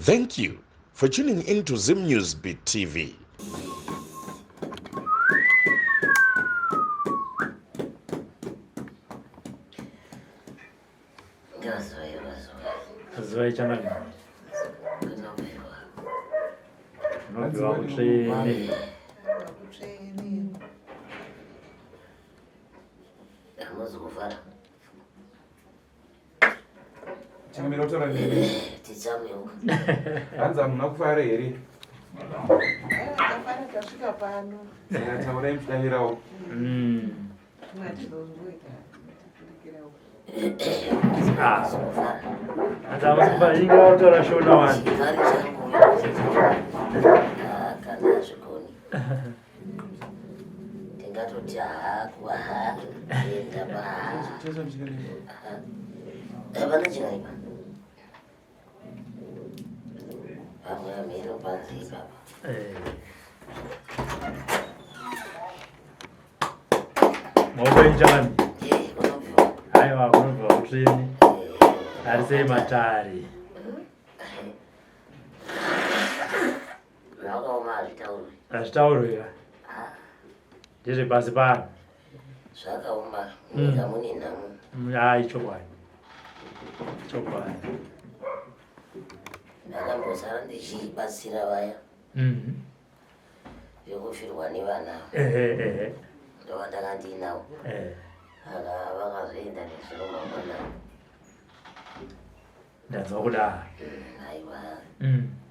Thank you for tuning in to Zim News Beat TV. Zuva ichangamira. Unobviwa kutsvene. Changamira kutaura nemi. Tichamuka. Hanzi hamuna kufara here? Tafara tasvika pano. Saka taurai muchidavirawo. Ah. Hanzi hamusi kufara inge wakutaura shona wani. Chikari changu ah, kana hazvikoni. Tingatoti haa kuva haa kuenda pa haa. Hapana chakaipa. Pamwe amiro panze ipapa. Eh. Maoko enyu Eh, unobviwa. Aiwa kunobva kutsvene. Ari sei matare. Zvakaoma hazvitaurwi. Hazvitaurwi ka. Ndezvepasi pano. Zvakaoma munyika mune nhamo. Hayi chokwadi. Chokwadi. Ndakambosara ndichibatsira vaya vekufirwa nevana. Ehe ehe. Ndova ndanga ndinawo. Eh. Aka vakazoenda nezuro mangwana. Ndanzwa kudaro. Aiwa.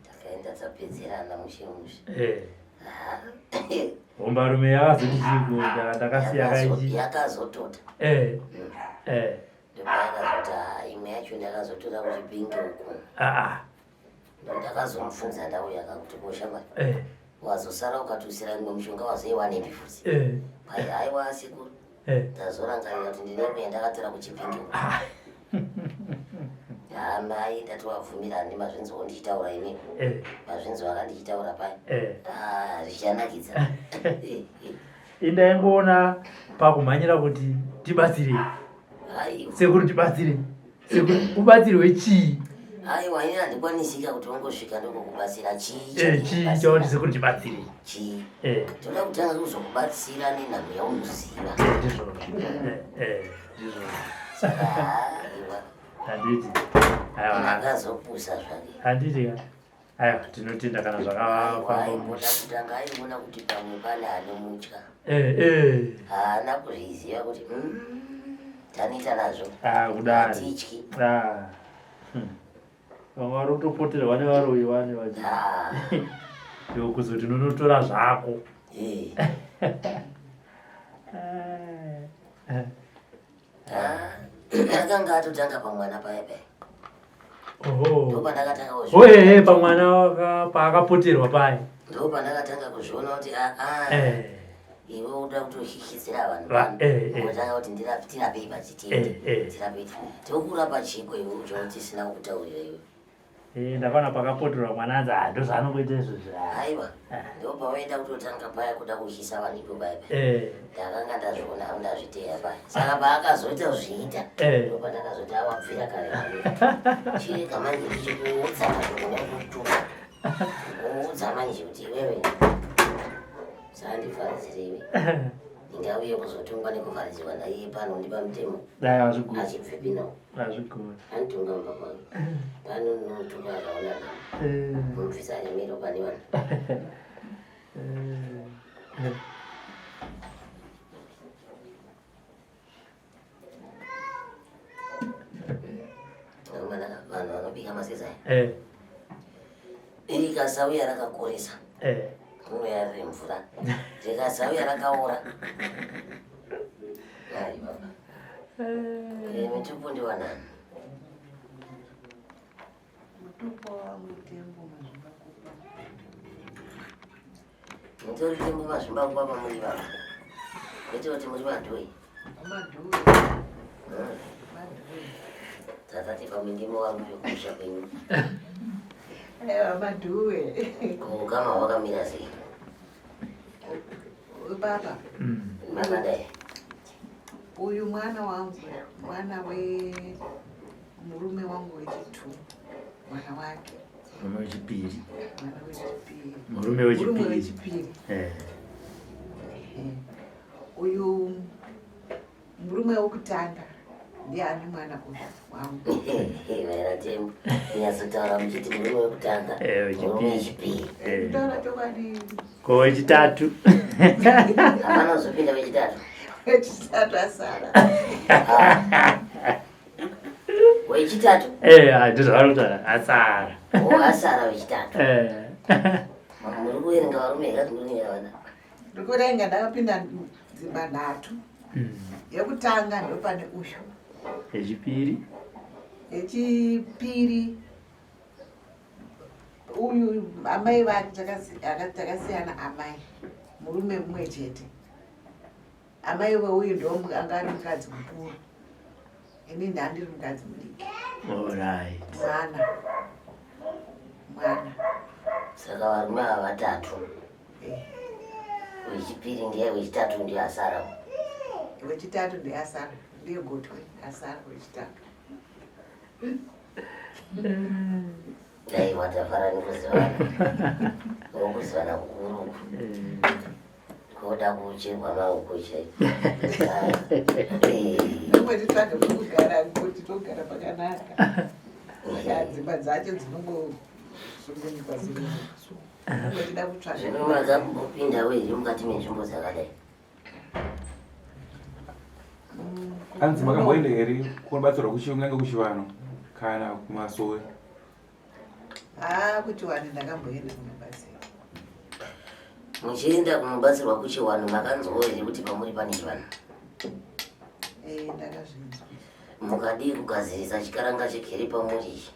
Takaenda tapedzerana mushe mushe. Eh. Hombarume yakazoti chiko ndakasiya kaichi. Yakazotota. Eh. Eh. Ndopayakazoti haa imwe yacho ndakazotora kuchipinge uku. Ah ah. Ndakazomubvunza ndauya kakuti koshamwari. Eh. Wazosara ukatusira imwe mushonga wazoiwanepi futi. Eh. Pai aiwa sekuru. Eh. Ndazorangarira kuti ndine imwe yandakatora kuchipinge uku. Ah. Haa mai ndatovabvumira handi mazvinzwawo ndichitaura ini. Eh. Mazvinzwa akandichitaura pai. Eh. Ah zvichanakidza. Indaingoona pakumhanyira kuti tibatsire. Aiwa. Sekuru tibatsire. Sekuru ubatsirwe chii? Aiwa ini handikwanisika kuti ungosvika ndokukubatsira chii. Eh, chii chakuti sekuru tibatsire? Chii. Eh. Toda kutanga kuzokubatsira nenhamo yaunoziva. Eh, ndizvozvo. Eh, eh, ndizvozvo. Aiwa. Handiti. Aiwa. Ndakazopusa zvake. Handiti ka. Aiwa, tinotenda kana zvakafamba. Aimboda kutanga aiona kuti pamwe pane anomutya. Eh, eh. Haana kuzviziva kuti taneta nazvo. Ah, kudari. Hatityi. Ah. Vamwe vari kutopoterwa nevaroyi vane vachi. Ah. Iwe kuzoti unonotora zvako. Eh. Ah, akanga atotanga pamwana paya paya. Oho. Ndopandakatanga kuzviona. Oye, pamwana waka paakapoterwa paya. Ndopandakatanga kuzviona kuti ah ah. Eh. Iwe uda kutohihitsira vanhu Va- pano. eh, eh. Unotanga kuti tirapei pachitende. Eh, eh. Tirapei. Tokurapa chiko iwe ucho tisina kukutaurira iwe. Eh, ndakaona pakapoterwa mwana anzi ah ndozvaanongoita izvozvi. Ah. Aiwa. Ndopawaida kutotanga paya kuda kuhyisa vanhu ipo paya paya. Eh. Ndakanga ndazviona ndazviteya paya. Saka paakazoita zviita. Eh. Ndopandakazoti awabvira kare kare. Chirega manje ndichikuudza mashoko nekutuka. Kuudza manje kuti iwewe. Sandivharidzire iwe. Ndingauye kuzotongwa nekuvharidzirwa naiye pano ndipa mutemo. Dai azvigona. Achibvepi nawo. Azvigona. Anitonga mumba kwangu. Pano notuka akaona nhamo. Eh. Mubvisa nemiro pane vanhu. Eh. Vakomana, vanhu vanobika masesa aya. Eh. Rikasauya rakakoresa. Eh. Rinouya riri mvura. Rikasauya rakaora. Ai baba. Eh, mitupo ndiwanani. Mutupo wamutembo mazvimbakupa. Mutori tembo mazvimbakupa pamuri baba. Kwete kuti muri madhoi. Madhuwe. Madhuwe. Takati pamwe ndimo wangu vekumusha kwenyu. Aiwa madhuwe. Ukama hwakamira sei? Baba. Makadai. Uyu mwana wangu, mwana we murume wangu wechitu, mwana wake. Murume wechipiri. Mwana wechipiri. Murume Murume wechipiri. wechipiri. Eh. Uyu murume wokutanga ndiye ane mwana uyu wangu. Vaera Tembo, kunyatsotaura muchiti murume wekutanga, Eh, wechipiri. murume wechipiri. Eh. Kutaura chokwadi Ko wechitatu. Hapana kuzopinda wechitatu. wechitatu asara. Wechitatu? Eh, ah, ndizvo kutaura. Asara. O asara wechitatu. Eh. Muri kuverenga varume here kana muri kuverenga vana? Ndikurenga ndakapinda dzimba nhatu. Yekutanga ndopane uyu. Yechipiri. Yechipiri uyu amai vake takasiyana amai murume mumwe chete. Amai veuyu ndo anga ari mukadzi mukuru. Ini ndandiri mukadzi mudiki. Alright. Mwana. Mwana. Saka varume ava vatatu. Eh. Wechipiri ndiye wechitatu ndiye asara. Wechitatu ndiye asara. Ndiye gotwe asara wechitatu. Dai watafara nekuzivana. Nokuzivana kukuru uku. Koda kucherwa maoko chaiko. Eh. Ndimwe titsvage pekugara kuti togara pakanaka. Saka dzimba dzacho dzinongosungunikwa zimwe tida kutsvaga. Zvino makambopindawo here mukati menzvimbo dzakadai? Hanzi makamboenda here kunobatsirwa kuchiungange kuchivanhu kana kumasowe? Haa, kuchivanhu ndakamboenda kunobatsirwa. Muchienda kunobatsirwa kuchivanhu makanzwawo here kuti pamuri pane chivanhu? Eh, ndakazvinzwa. Mukadii kugadzirisa chikaranga chigere pamuri ichi?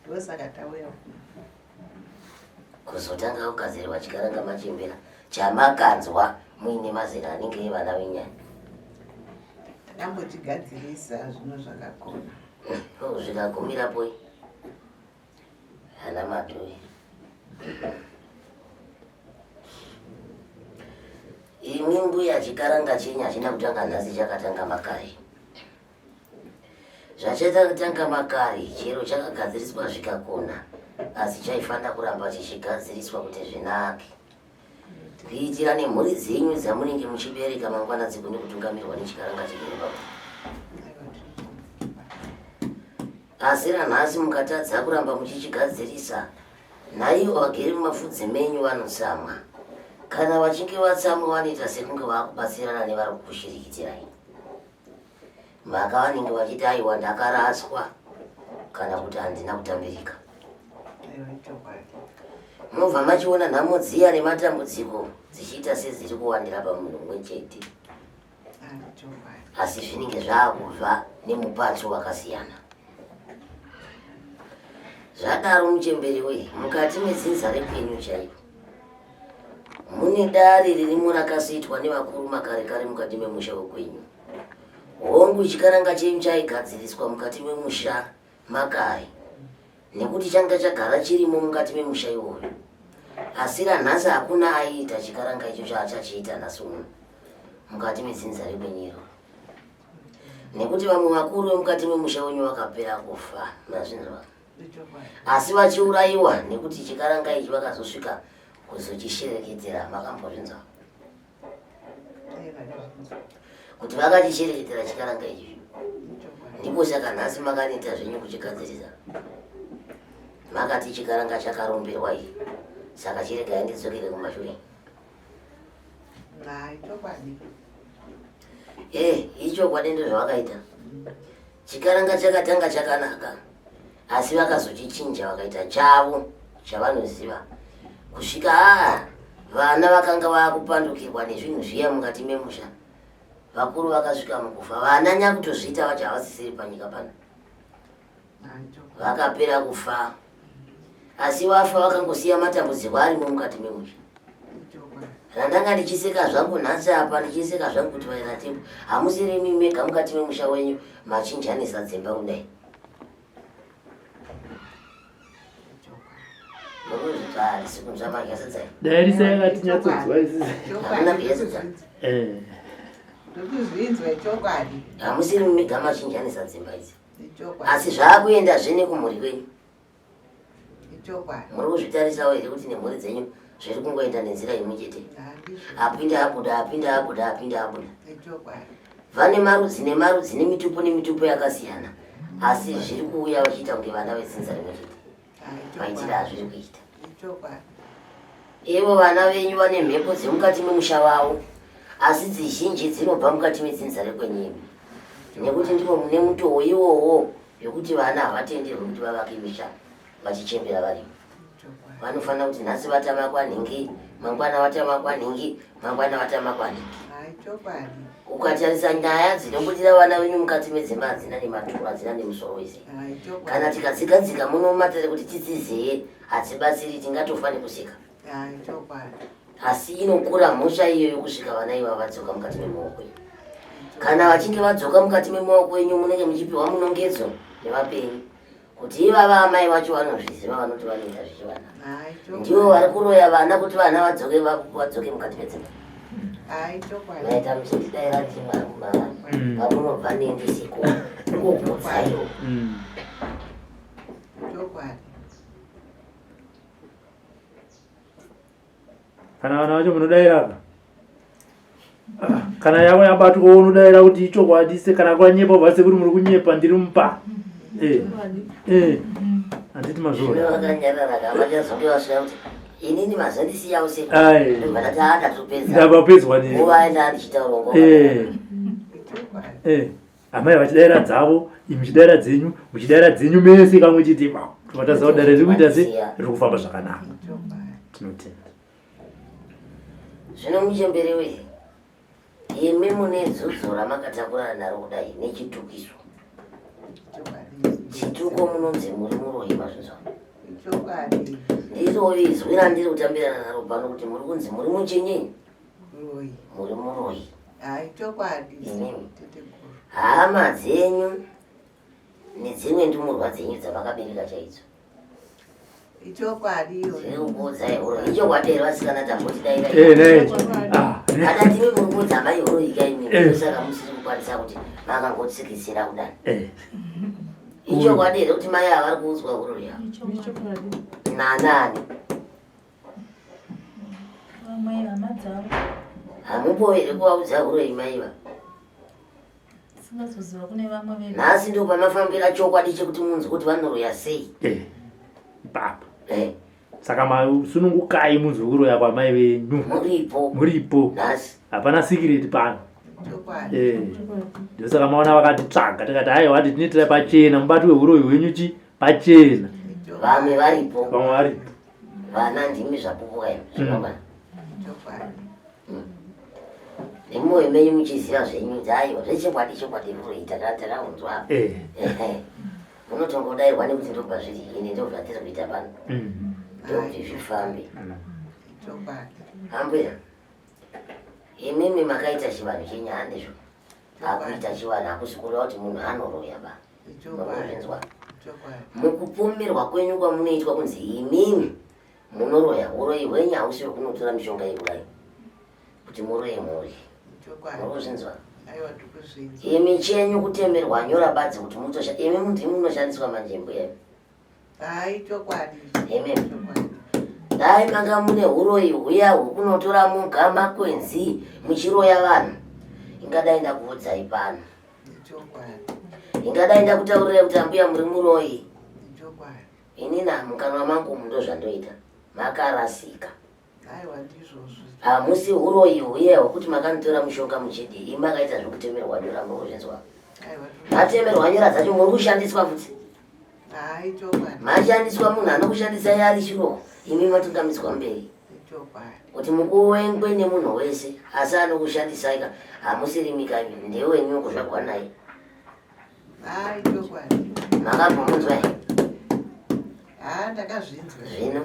Ndosaka tauya kuno. Kuzotanga kugadzirirwa chikaranga machembera chamakanzwa muine mazera anenge evana venyaya. Takambochigadzirisa zvino zvakakona. Zvikagumira poi? Ana madhoi. Imi mbuya chikaranga chenyu hachina kutanga nhasi chakatanga makare. Zvachatanga makare chero chakagadziriswa zvikakona asi chaifanira kuramba chichigadziriswa kuti zvinake. Kuitira nemhuri dzenyu dzamunenge muchibereka mangwana dzigone kutungamirwa nechikaranga chigere pamwe. Asi ranhasi mukatadza kuramba muchichigadzirisa, naivo vagere mumafudzi menyu vanotsamwa. Kana vachinge vatsamwa vanoita sekunge vakubatsirana nevari kukushirikitirai. Mhaka vanenge vachiti aiwa ndakaraswa kana kuti handina kutambirika. Mobva machiona nhamo dziya nematambudziko dzichiita sedziri kuwandira pamunhu mumwe chete. Asi zvinenge zvakubva nemupatso wakasiyana. Zvadaro muchembere we mukati medzinza rekwenyu chaiko mune dare ririmo rakasoitwa nevakuru makare kare mukati memusha wekwenyu. Hongu chikaranga chenyu chaigadziriswa mukati memusha makare nekuti changa chagara chirimo mukati memusha iwoyo. Asi ranhasi hakuna aiita chikaranga icho chaachachiita nhasi uno mukati medzinza rekwenyu iroro. Nekuti vamwe vakuru vemukati memusha wenyu vakapera kufa, mazvinzwa? Asi vachiurayiwa nekuti chikaranga ichi vakazosvika kuzochishereketera, makambozvinzwa? Kuti vakachishereketera chikaranga ichi. Ndipo saka nhasi makaneta zvenyu kuchigadzirisa. Makati chikaranga chakaromberwa ichi. Saka chiregai ndidzokere kumashure. Eh, ichokwadi ndozvavakaita. Chikaranga chakatanga chakanaka. Asi vakazochichinja vakaita chavo chavanoziva. Kusvika aa vana vakanga vakupandukirwa nezvinhu zviya mukati memusha. Vakuru vakasvika mukufa. Vana nyakutozviita vacho havasisiri panyika pano. Vakapera kufa. Asi vafa vakangosiya matambudziko arimo mukati memusha. Randanga ndichiseka zvangu nhasi apa ndichiseka zvangu kuti vaira tembo. Hamusiri imi mega mukati memusha wenyu machinjanisa dzimba kudai. Dai risa yakati nyatsonzwa isisi. Hamuna kuyatsodzwa. Eh. Ndikuzvinzwa ichokwadi. Hamusiri mega machinjanisa dzimba idzi. Ichokwadi. Asi zvaakuenda zve nekumhuri kwenyu. Ichokwadi. Muri kuzvitarisawo here kuti nemhuri dzenyu zviri kungoenda nenzira imwe chete? Handizvo. Apinda abuda, apinda abuda, apinda abuda. Ichokwadi. Vane marudzi nemarudzi nemitupo nemitupo yakasiyana, asi zviri kuuya vachiita kunge vana vedzinza rimwe chete. Maitiro azviri kuita. Ivo vana venyu vane mhepo dzemukati memusha wavo, asi dzizhinji dzinobva mukati medzinza rekwenyu imi, nekuti ndimo mune mutowo iwowo wekuti vana havatenderwi kuti vavake misha vachichembera varimo. Vanofanira kuti nhasi vatama kwanhingi, mangwana vatama kwanhingi, mangwana vatama kwanhingi. Ukatarisa nyaya dzinobudira vana venyu mukati medzimba hadzina nematuro, hadzina nemusoro wese. Kana tikadzigadzika muno mumatare kuti tidzizeye hadzibatsiri, tingatofa nekuseka. Asi inokura mhosva iyoyo kusvika vana ivava vadzoka mukati memaoko enyu. Kana vachinge vadzoka mukati memaoko enyu, munenge muchipiwa munongedzo nevapenyu kuti ivava amai vacho vanozviziva, vanoti vanoita zvichivana ndivo vari kuroya vana kuti vana vadzoke vadzoke mukati medzimba. Maita muchindidaira ndimamara pamunobva nendisiko ngokudzaiwo. Kana vana vacho munodaira apa, kana yavo yabatwa unodaira kuti ichokwadi se kana kwanyepa ubva sekuti muri kunyepa ndiri mupa. Handiti mazvoona. Zvino vakanyarara ka vachazonge vasvika kuti inini mazondisiyawo se Ai. ndobva ndati haa ndatopedza Ndapapedzwa ne nguva yaenda ndichitaura nguva. Amai vachidaira dzavo, imi muchidaira dzenyu, muchidaira dzenyu mese kamwe chete ipapo. Tobva taziva kuti dare riri kuita se riri kufamba zvakanaka. Tinotenda. Zvino muchembere we, imi mune dzudzo ramakatakurana naro kudai nechitukiso. Chituko munonzi muri muroyi, mazvinzwa? Ndiro izwi randiri kutambirana naro pano kuti muri kunzi muri muchenyenyi, muri muroyi. Imimi hama dzenyu nedzimwe ndumurwa dzenyu dzavakabereka chaidzo Ichokwadi. Zviri kukuudzai huro ichokwadi here vasikana? Tambotidaira. Eh, nei. Ah, kana timi muri kuudza mai huro ikaimi, saka musiri kukwanisa kuti makangotsikitsira kudai. Ichokwadi here kuti mai ava vari kuudzwa huro yavo nanani? Vamwe hama dzavo. Hamupo here kuvaudza huro imaiva? Singazoziva kune vamwe vedu. Nhasi ndo pamafambira chokwadi chekuti munzwe kuti vanoroya sei. Ipapa. Saka masunungukai munzwe kuroya kwamai venyu. Muripo. Muripo. Nhasi. Hapana secret pano. Ndosaka maona vakatitsvaga tikati aiwa tinoitira pachena, mubati wehuroyi hwenyu chi pachena. Vamwe varipo. Vamwe varipo. Vana ndimi zvapupu kaimi zvinokwana. Nemwoyo menyu muchiziva zvenyu kuti aiwa zvechokwadi chokwadi muroyi takaunzwa. Munotongodairwa nekuti ndobva zviri ine ndobva tiri kuita pano. Ndokuti zvifambe. Ambuya, imimi makaita chivanhu chenyu, handizvo? Akuita chivanhu hakusi kureva kuti munhu anoroya ba. Munozvinzwa? Mukupomerwa kwenyu kwamunoitwa kunzi imimi munoroya, uroyi hwenyu hausi hwekunotora mishonga yekudai kuti muroye mhuri. Muri kuzvinzwa? Imi chenyu kutemerwa nyora badzi kuti mutosha imi ndimi munoshandiswa manje mbuya. Imi dai manga mune uroyi huya hwekunotora muga makwenzi muchiroya vanhu, ingadai ndakuudzai pano, ingadai ndakutaurirai kuti ambuya muri muroyi. Inina mukanwa mangu ndo zvandoita, makarasika. Hamusi uroyi huye hwekuti makanotora mushonga muchidi, imi makaita zvekutemerwa nyora. Muri kuzvinzwa? Matemerwa nyora dzacho muri kushandiswa futi, mashandiswa munhu anokushandisai ari shuro, imi matungamidzwa mberi kuti mukuwengwe nemunhu wese, asi anokushandisai ka hamusiri mikami, ndewenyu kuzvagwa naye. Makabvomunzwa here? Zvino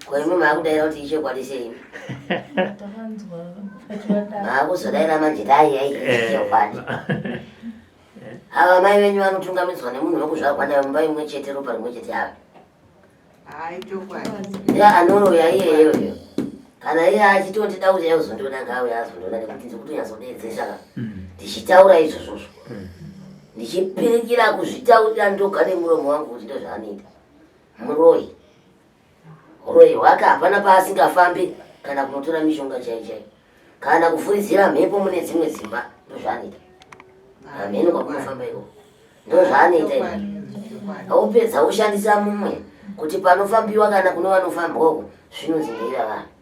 ko imi maakudaira kuti ichokwadi sei? Takanzwa vachivadaro. Maakuzodaira manje dai ai ichokwadi. Ava mai venyu vanotungamidzwa nemunhu wekuzvarwa naye mumba imwe chete, ropa rimwe chete ava. Ndiye anoroya iyeyoyo. Kana iye achitondida kuti aizondiona ngauye azondiona nekuti ndiri kutonyatsodedzesa ka ndichitaura izvozvozvo ndichipirikira kuzvitaurira ndoga nemuromo wangu kuti ndozvaanoita muroyi uroyi hwake hapana paasingafambi kana kunotora mishonga chai chai kana kufuridzira mhepo mune dzimwe dzimba ndozvaanoita hamheno kwakunofamba ikoko ndozvaanoita izvo aupedza ushandisa mumwe kuti panofambiwa kana kune vanofambwa uko zvinonzi ndeira vanhu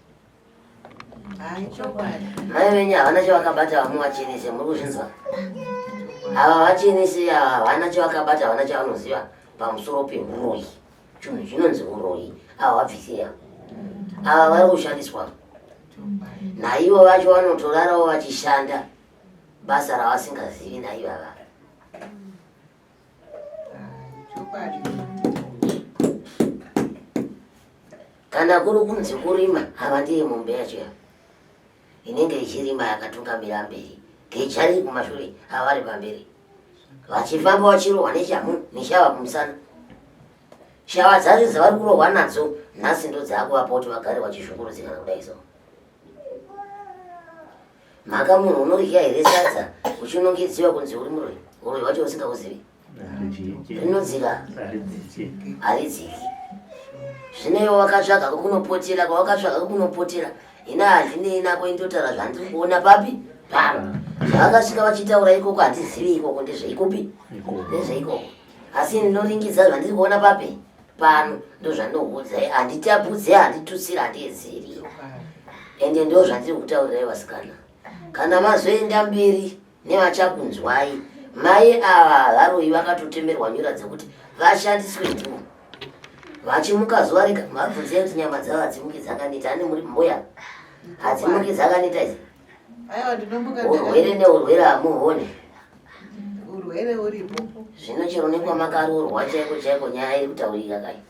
mai venyu havana chavakabata vamuvachenese muri kuzvinzwa ava vachenese ava havana chavakabata havana chavanoziva pamusoro pehuroyi chinhu chinonzi huroyi ava vabvise ava ava vari kushandiswa naivo vacho vanotorarawo vachishanda basa ravasingazivi naivava kana kuri kunzi kurima ava ndiye mombe yacho ya inenge ichirima yakatungamira mberi gecha riri kumashure ava vari pamberi vachifamba vachirohwa neshamhu neshava kumusana shava dzacho dzavari kurohwa nadzo nhasi ndo dzaakuvapa kuti vagare vachishungurudzikana kudai so mhaka munhu unorya here sadza uchinongedziwa kunzi uri muroyi uroyi wacho usingauzivi rinodzika haridziki zvino iwe wakatsvaga kokunopotera kwawakatsvaga kokunopotera ina handinei nako indotaura zvandiri kuona papi pano zvavakasvika vachitaura ikoko handizivi ikoko ndezveikupi ndezveikoko asi ndinoringidza zvandiri kuona papi pano ndozvandinokuudzai handitapudze handitutsiri handiedzeri ende ndo zvandiri kutaurirai vasikana kana mazoenda mberi nevachakunzwai mai ava varoyi vakatotemerwa nyura dzekuti vashandiswe ndivo vachimuka zuva rega mabvunzei kuti nyama dzavo hadzimuki dzakaneta ane muri mbuya hadzimuki dzakaneta idzi urwere neurwere hamuhone urwere uripo zvino chero nekwamakaroorwa chaiko chaiko nyaya iri kutaurika kai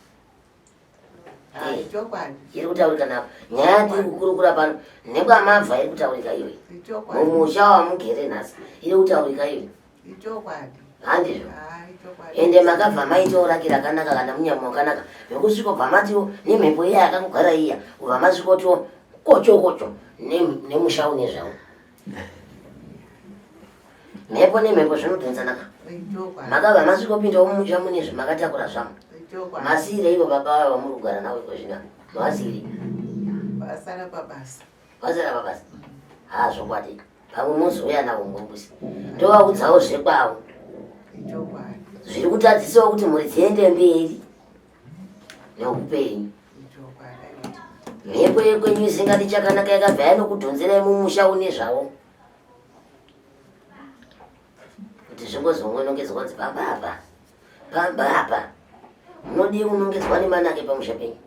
iri kutaurika napo nyaya yatiri kukurukura pano nekwamabva iri kutaurika iyoyi mumusha wamugere nhasi iri kutaurika iyoyi handizvo ende makabva maitawo raki rakanaka kana munyama wakanaka vekusvikobva matiwo nemhepo iya yakakugara iya ubva masvikotiwo kocho kocho nemusha une zvawo mhepo nemhepo zvinodhonzanaka makabva masvikopindawo mumusha mune zvimakatakura zvamo masiire ivo baba vavo vamuri kugara navo iko zvino mavasiire vasara pabasa vasara pabasa haa zvokwadi pamwe mozouya navo mumbusi ndovaudzawo zvekwavo zviri kutadzisawo kuti mhuri dziende mberi neupenyu mhepo yekwenyu isingadi chakanaka yakabva yanokudhonzerai mumusha une zvavo kuti zvingozongonongedzwa kunzi pamba apa pamba apa munodii kunongedzwa nemanake pamusha penyu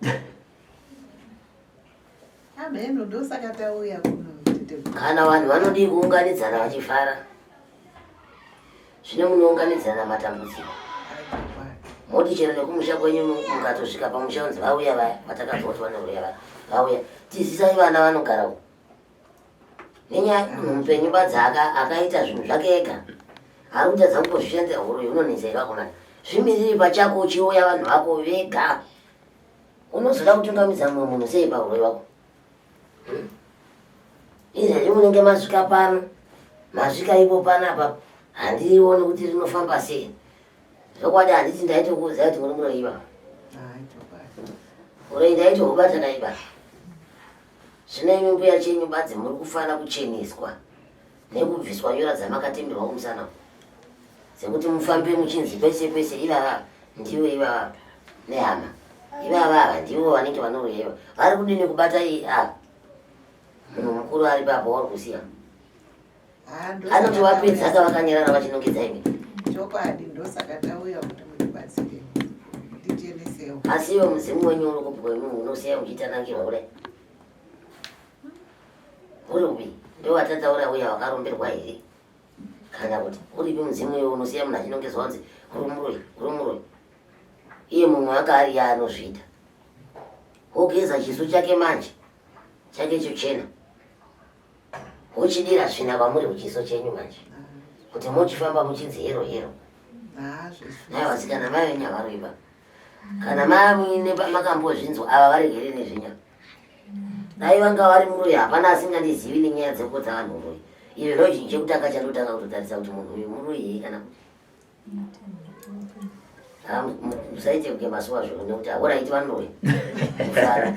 Ameno ndosaka tauya kuno tete. Kana vanhu vanodii kuunganidzana vachifara zvino munounganidzana matambudziko moti chero nekumusha kwenyu mukatosvika pamusha unzi vauya vaya vatakabva kuti vanouya vaya vauya tizisai vana vanogara uko nenyaya munhu mupenyu badza akaita zvinhu zvake ega ari kutadza kungozvishandira huro unonetsa here vakomana zvimiriri pachako uchiuya vanhu vako vega unozoda kutungamidza mumwe munhu sei pahuroyi wako hmm? Izvezvi munenge masvika pano masvika ipo panapa handioni kuti rinofamba sei zvokwadi handiti ndaitokuudzai kuti muri muroiva uroi ndaitohubata kaiba zvino imi mbuya chenyu badzi muri kufana kucheneswa nekubviswa nyora dzamakatemerwa kumusana dzekuti mufambe muchinzi pese pese ivava ndivo ivava nehama ivava ava ndivo vanenge vanoruyeva vari kudini kubata iyi ava munhu mukuru ari papo wauri kusiya anoti wapedza ka vakanyarara vachinongedza imi chokwadi ndosaka tauya kuti mutibatsire tichenesewo asi iwe mudzimu wenyu uri kupi kwemi unosiya muchitanangirwa kudai uri kupi ndowatataura uya wakaromberwa here kana kuti uripi mudzimu iwe unosiya munhu achinongedzwa kunzi uri muroyi uri muroyi iye mumwe anga ari yaanozviita wogeza chiso chake manje chake chochena wochidira tsvina kwamuri kuchiso chenyu manje kuti muchifamba muchinzi hero hero naye vasikana mai venyu havaroiva kana mamuine makambozvinzwa ava varegere nezvinya Dai vanga vari muroyi hapana asingandizivi nenyaya dzekupotsa vanhu uroyi. Izvo ndo chinhu chekutanga chandotanga kutotarisa kuti munhu uyu muroyi here kana kuti musaite kunge masuwa zvino nekuti ahoraiti vanoroya. Mufaro.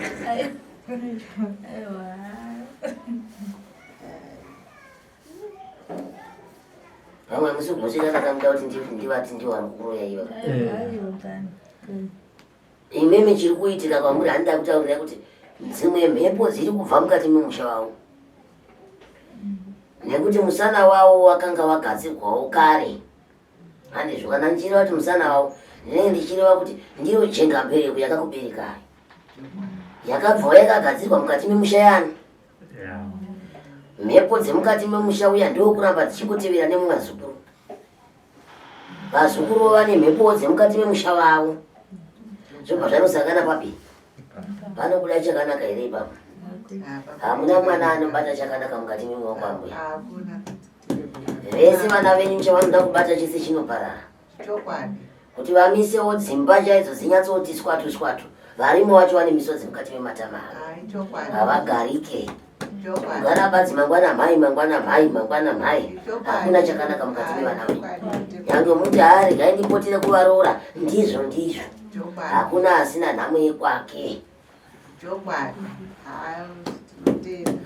Vamwe hamusi kugutsikana kamuda kuti ndivati ndiwo vari kukuroya ivo. Imimi chiri kuitika kwamuri handida kutaurira kuti dzimwe mhepo dziri kubva mukati memusha wavo nekuti musana wavo wakanga wagadzirwawo kare handizvo kana ndichireva kuti musana wavo ndinenge ndichireva kuti ndiyo jengambereko yakakuberekai yakabvawo yakagadzirwa mukati memusha yani mhepo dzemukati memusha uya ndokuramba dzichingotevera nemumazukuru vazukuru vane mhepowo dzemukati memusha vavo zvobva zvanosangana papi panobuda chakanaka here ipapo hamuna mwana anobata chakanaka mukati memaoko ambuya vese vana venyu chavanoda kubata chese chinoparara kuti vamisewo dzimba chaidzo dzinyatsoti swatu swatu varimo vacho vane misodzi mukati mematama avo havagarike kugara badzi mangwana mhai mangwana mhai mangwana mhai hakuna chakanaka mukati mevana venyu nyange muti haa regai ndipotere kuvaroora ndizvo ndizvo hakuna asina nhamo yekwake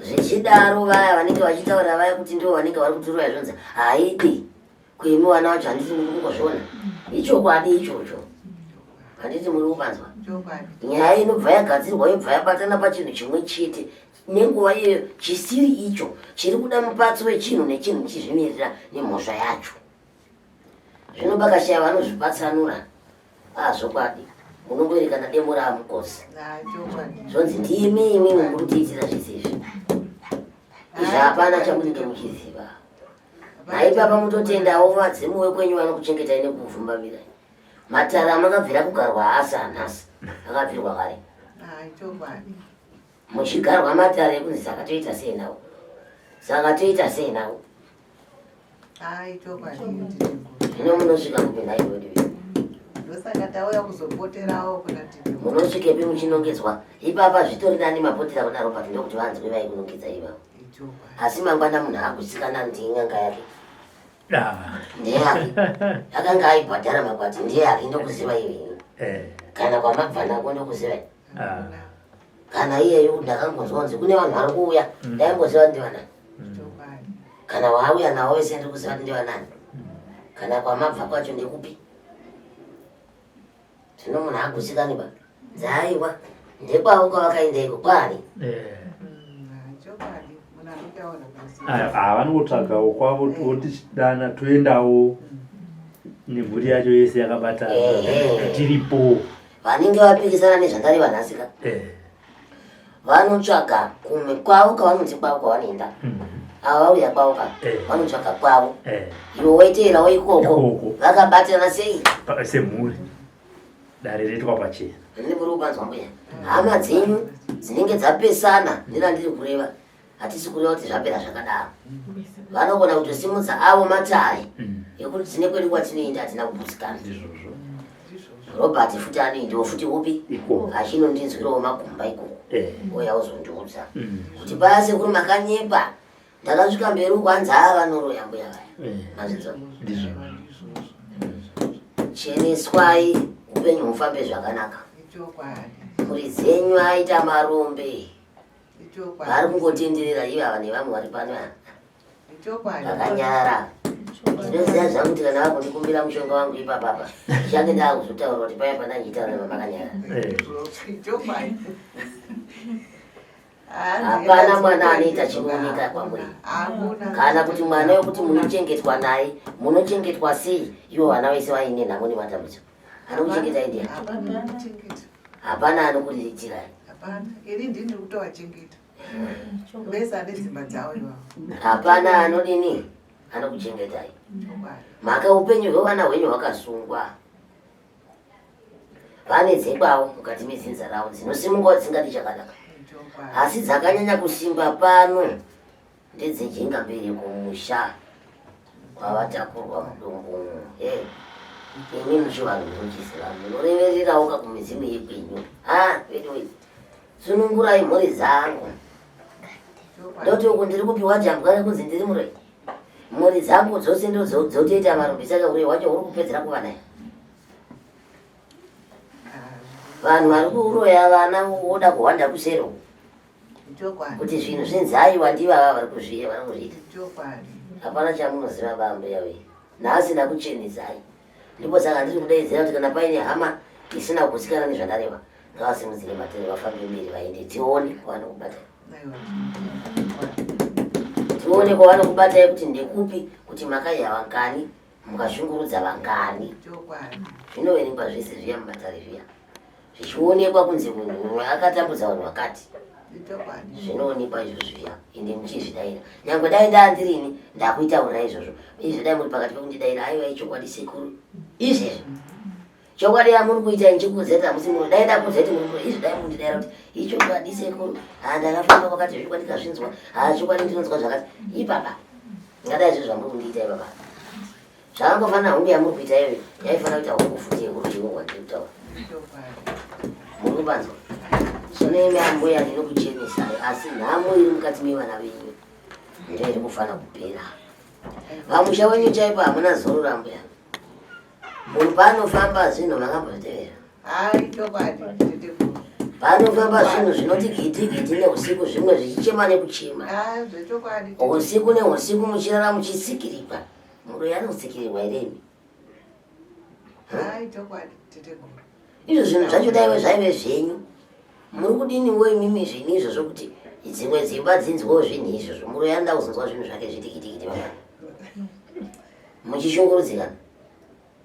zvichidaro vaya vanenge vachitaura vaya kuti ndivo vanenge vari kutiroya zvonzi haidi Kuimi vana vacho handiti muri kungozviona ichokwadi ichocho handiti muri kupanzwa nyaya inobva yagadzirwa yobva yabatana pachinhu chimwe chete nenguva iyoyo chisiri icho chiri kuda mupatsi wechinhu nechinhu chizvimirira nemhosva yacho zvino pakashaya vanozvipatsanura azvokwadi ah, munongoerekana demo raamukosi zvonzi ndimi imimi muri kutiitira zvese izvi izvi hapana chamunenge muchiziva Naipapa mutotendawo vadzimu wekwenyu vanokuchengetai nekukuvhumbamirai. Matare amakabvira kugarwa haasi anhasi, akabvirwa kare. Muchigarwa matare ekunzi saka toita sei nawo? Saka toita sei nawo? Zvino munosvika kupi nhai wedu? Ndosaka tauya kuzopoterawo kuna tete. Munosvikepi muchinongedzwa? Ipapa zvitori nani mapotera kuna Robert ndokuti vanzwe vaikunongedza ivavo. Asi mangwana munhu akutsikana ndin'anga yake ndeyake akanga aibhadhara makwati ndeyake ndokuziva iwe eh. kana kwamabva nako ndokuziva ah. kana iyeyo ndakangonzwa kunzi kune vanhu vari kuuya mm. ndaimboziva ndivanani mm. kana wauya nawo vese ndiri kuziva ndivanani mm. kana kwamabva kwacho ndekupi Zvino munhu agutsikani ba. Dzaiwa ndekwavo kwavakaenda iko kwani. Eh. Ah, vanongotsvagawo kwavo votichidana toendawo nemhuri yacho yese yakabatana tiripo. Vanenge vapikisana nezvandareva nhasi ka. Eh. Vanotsvaga kumwe kwavo kavanonzi kwavo kwavanoenda. Mm. Ava vauya kwavo ka eh. vanotsvaga kwavo. Eh. Iwe woiteerawo ikoko vakabatana sei? Semhuri. Dare reitwa pachena. Ndine muri kupanzwa mbuya. Hama dzenyu dzinenge dzapesana nerandiri kureva. Hatisi kureva kuti zvapera zvakadaro. Vanogona kutosimudza avo matare mm. ekuti tine kwedu kwatinoenda hatina kugutsikana. Ndizvozvo. Robert futi anoendawo futi upi achinondinzwirawo makumba ikoko eh. ouya ozondiudza mm. kuti paya sekuru makanyepa ndakasvika mberi uko hanzi haa vanoroya mbuya vaya eh. mazvinzwa cheneswai upenyu hufambe zvakanaka mhuri dzenyu aita marombe vari kungotenderera ivava nevamwe vari pano vakanyarara ndinoziva zvangu kuti kana vakundikumbira mushonga wangu ipapapa ndichange ndakuzotaura kuti paya pandandichitaura nevamakanyarara eh. hapana mwana anoita chinooneka kwamuri kana kuti mwana wekuti munochengetwa naye munochengetwa sei ivo vana vese vaine nhamo nematambudziko anokuchengetai ndiani hapana anokuriritsirai vese ane dzimba dzavo ivavo hapana anodini anokuchengetai mhaka upenyu hwevana hwenyu hwakasungwa vane dzekwavo mukati medzinza ravo dzinosimukawo dzingadi chakanaka asi dzakanyanya kusimba pano ndedzejinga mberi kumusha kwavatakurwa mudumbu e imi muchivanhu munochiziva munorevererawo kakumidzimu yekwenyu ha veduwe sunungurai mhuri dzangu. Ndoti uku ndiri kupiwa jambwa rekunzi ndiri muroyi. Mhuri dzangu dzose ndodzotoita marombe saka uroyi hwacho huri kupedzera kuva naye. Vanhu vari kuroya vana voda kuhwanda kuseri uku. Kuti zvinhu zvinzi aiwa ndivava vari kuzviita vari kuzviita. Hapana chamunoziva bambuya wee. Nhasi ndakuchenesai. Ndipo saka ndiri kudaidzira kuti kana paine hama isina kugutsikana nezvandareva ngavasimudzire matere vafambe mberi vaende tione kwavanokubatai. Tione kwavanokubatai kuti ndekupi kuti makaiya vangani mukashungurudza vangani. Zvinoverengwa zvese zviya mumatare zviya. Zvichionekwa kunzi munhu akatambudza vanhu vakati. Zvinoonekwa izvo zviya ende muchizvidaira. Nyangwe dai ndandirini ndakuitaurira izvozvo. Izvo dai muri pakati pekundidaira aiwa ichokwadi sekuru. Izvezvo. Chokwadi yamuri kuita ndichikuudza kuti hamusi muri dai ndakuudza kuti muri izvo dai mundidaira kuti ichokwadi sekuru. Ha ndakafamba kwakati zvokwadi ndikazvinzwa. Ha chokwadi ndinonzwa zvakati. Ipapa. Ngadai zviro zvamuri kundiita ipapa. Zvakangofanira hungu yamuri kuita iyoyo yaifanira kuita hungu futi yekuruchiwo kwandiri kutaura. Muri kupanzwa? Zvino imi ambuya ndinokuchenesai asi nhamo iri mukati mevana venyu ndiyo iri kufanira kupera. Pamusha wenyu chaipo hamuna zororo ambuya. Munhu paanofamba zvinhu makambozvitevera. Hai chokwadi teteguru. Panofamba zvinhu zvinoti gidi gidi neusiku zvimwe zvichichema nekuchema. Ah, zvechokwadi. Usiku neusiku muchirara muchitsikirirwa. Muroyi anotsikirirwa here imi? Hai chokwadi teteguru. Izvo zvinhu zvacho daiwe zvaive zvenyu. Muri kudiniwo imimi zvinhu izvozvo kuti dzimwe dzimba dzinzwewo zvinhu izvozvo. Muroyi anoda kuzonzwa zvinhu zvake zvitikiti baba. Muchishungurudzikana.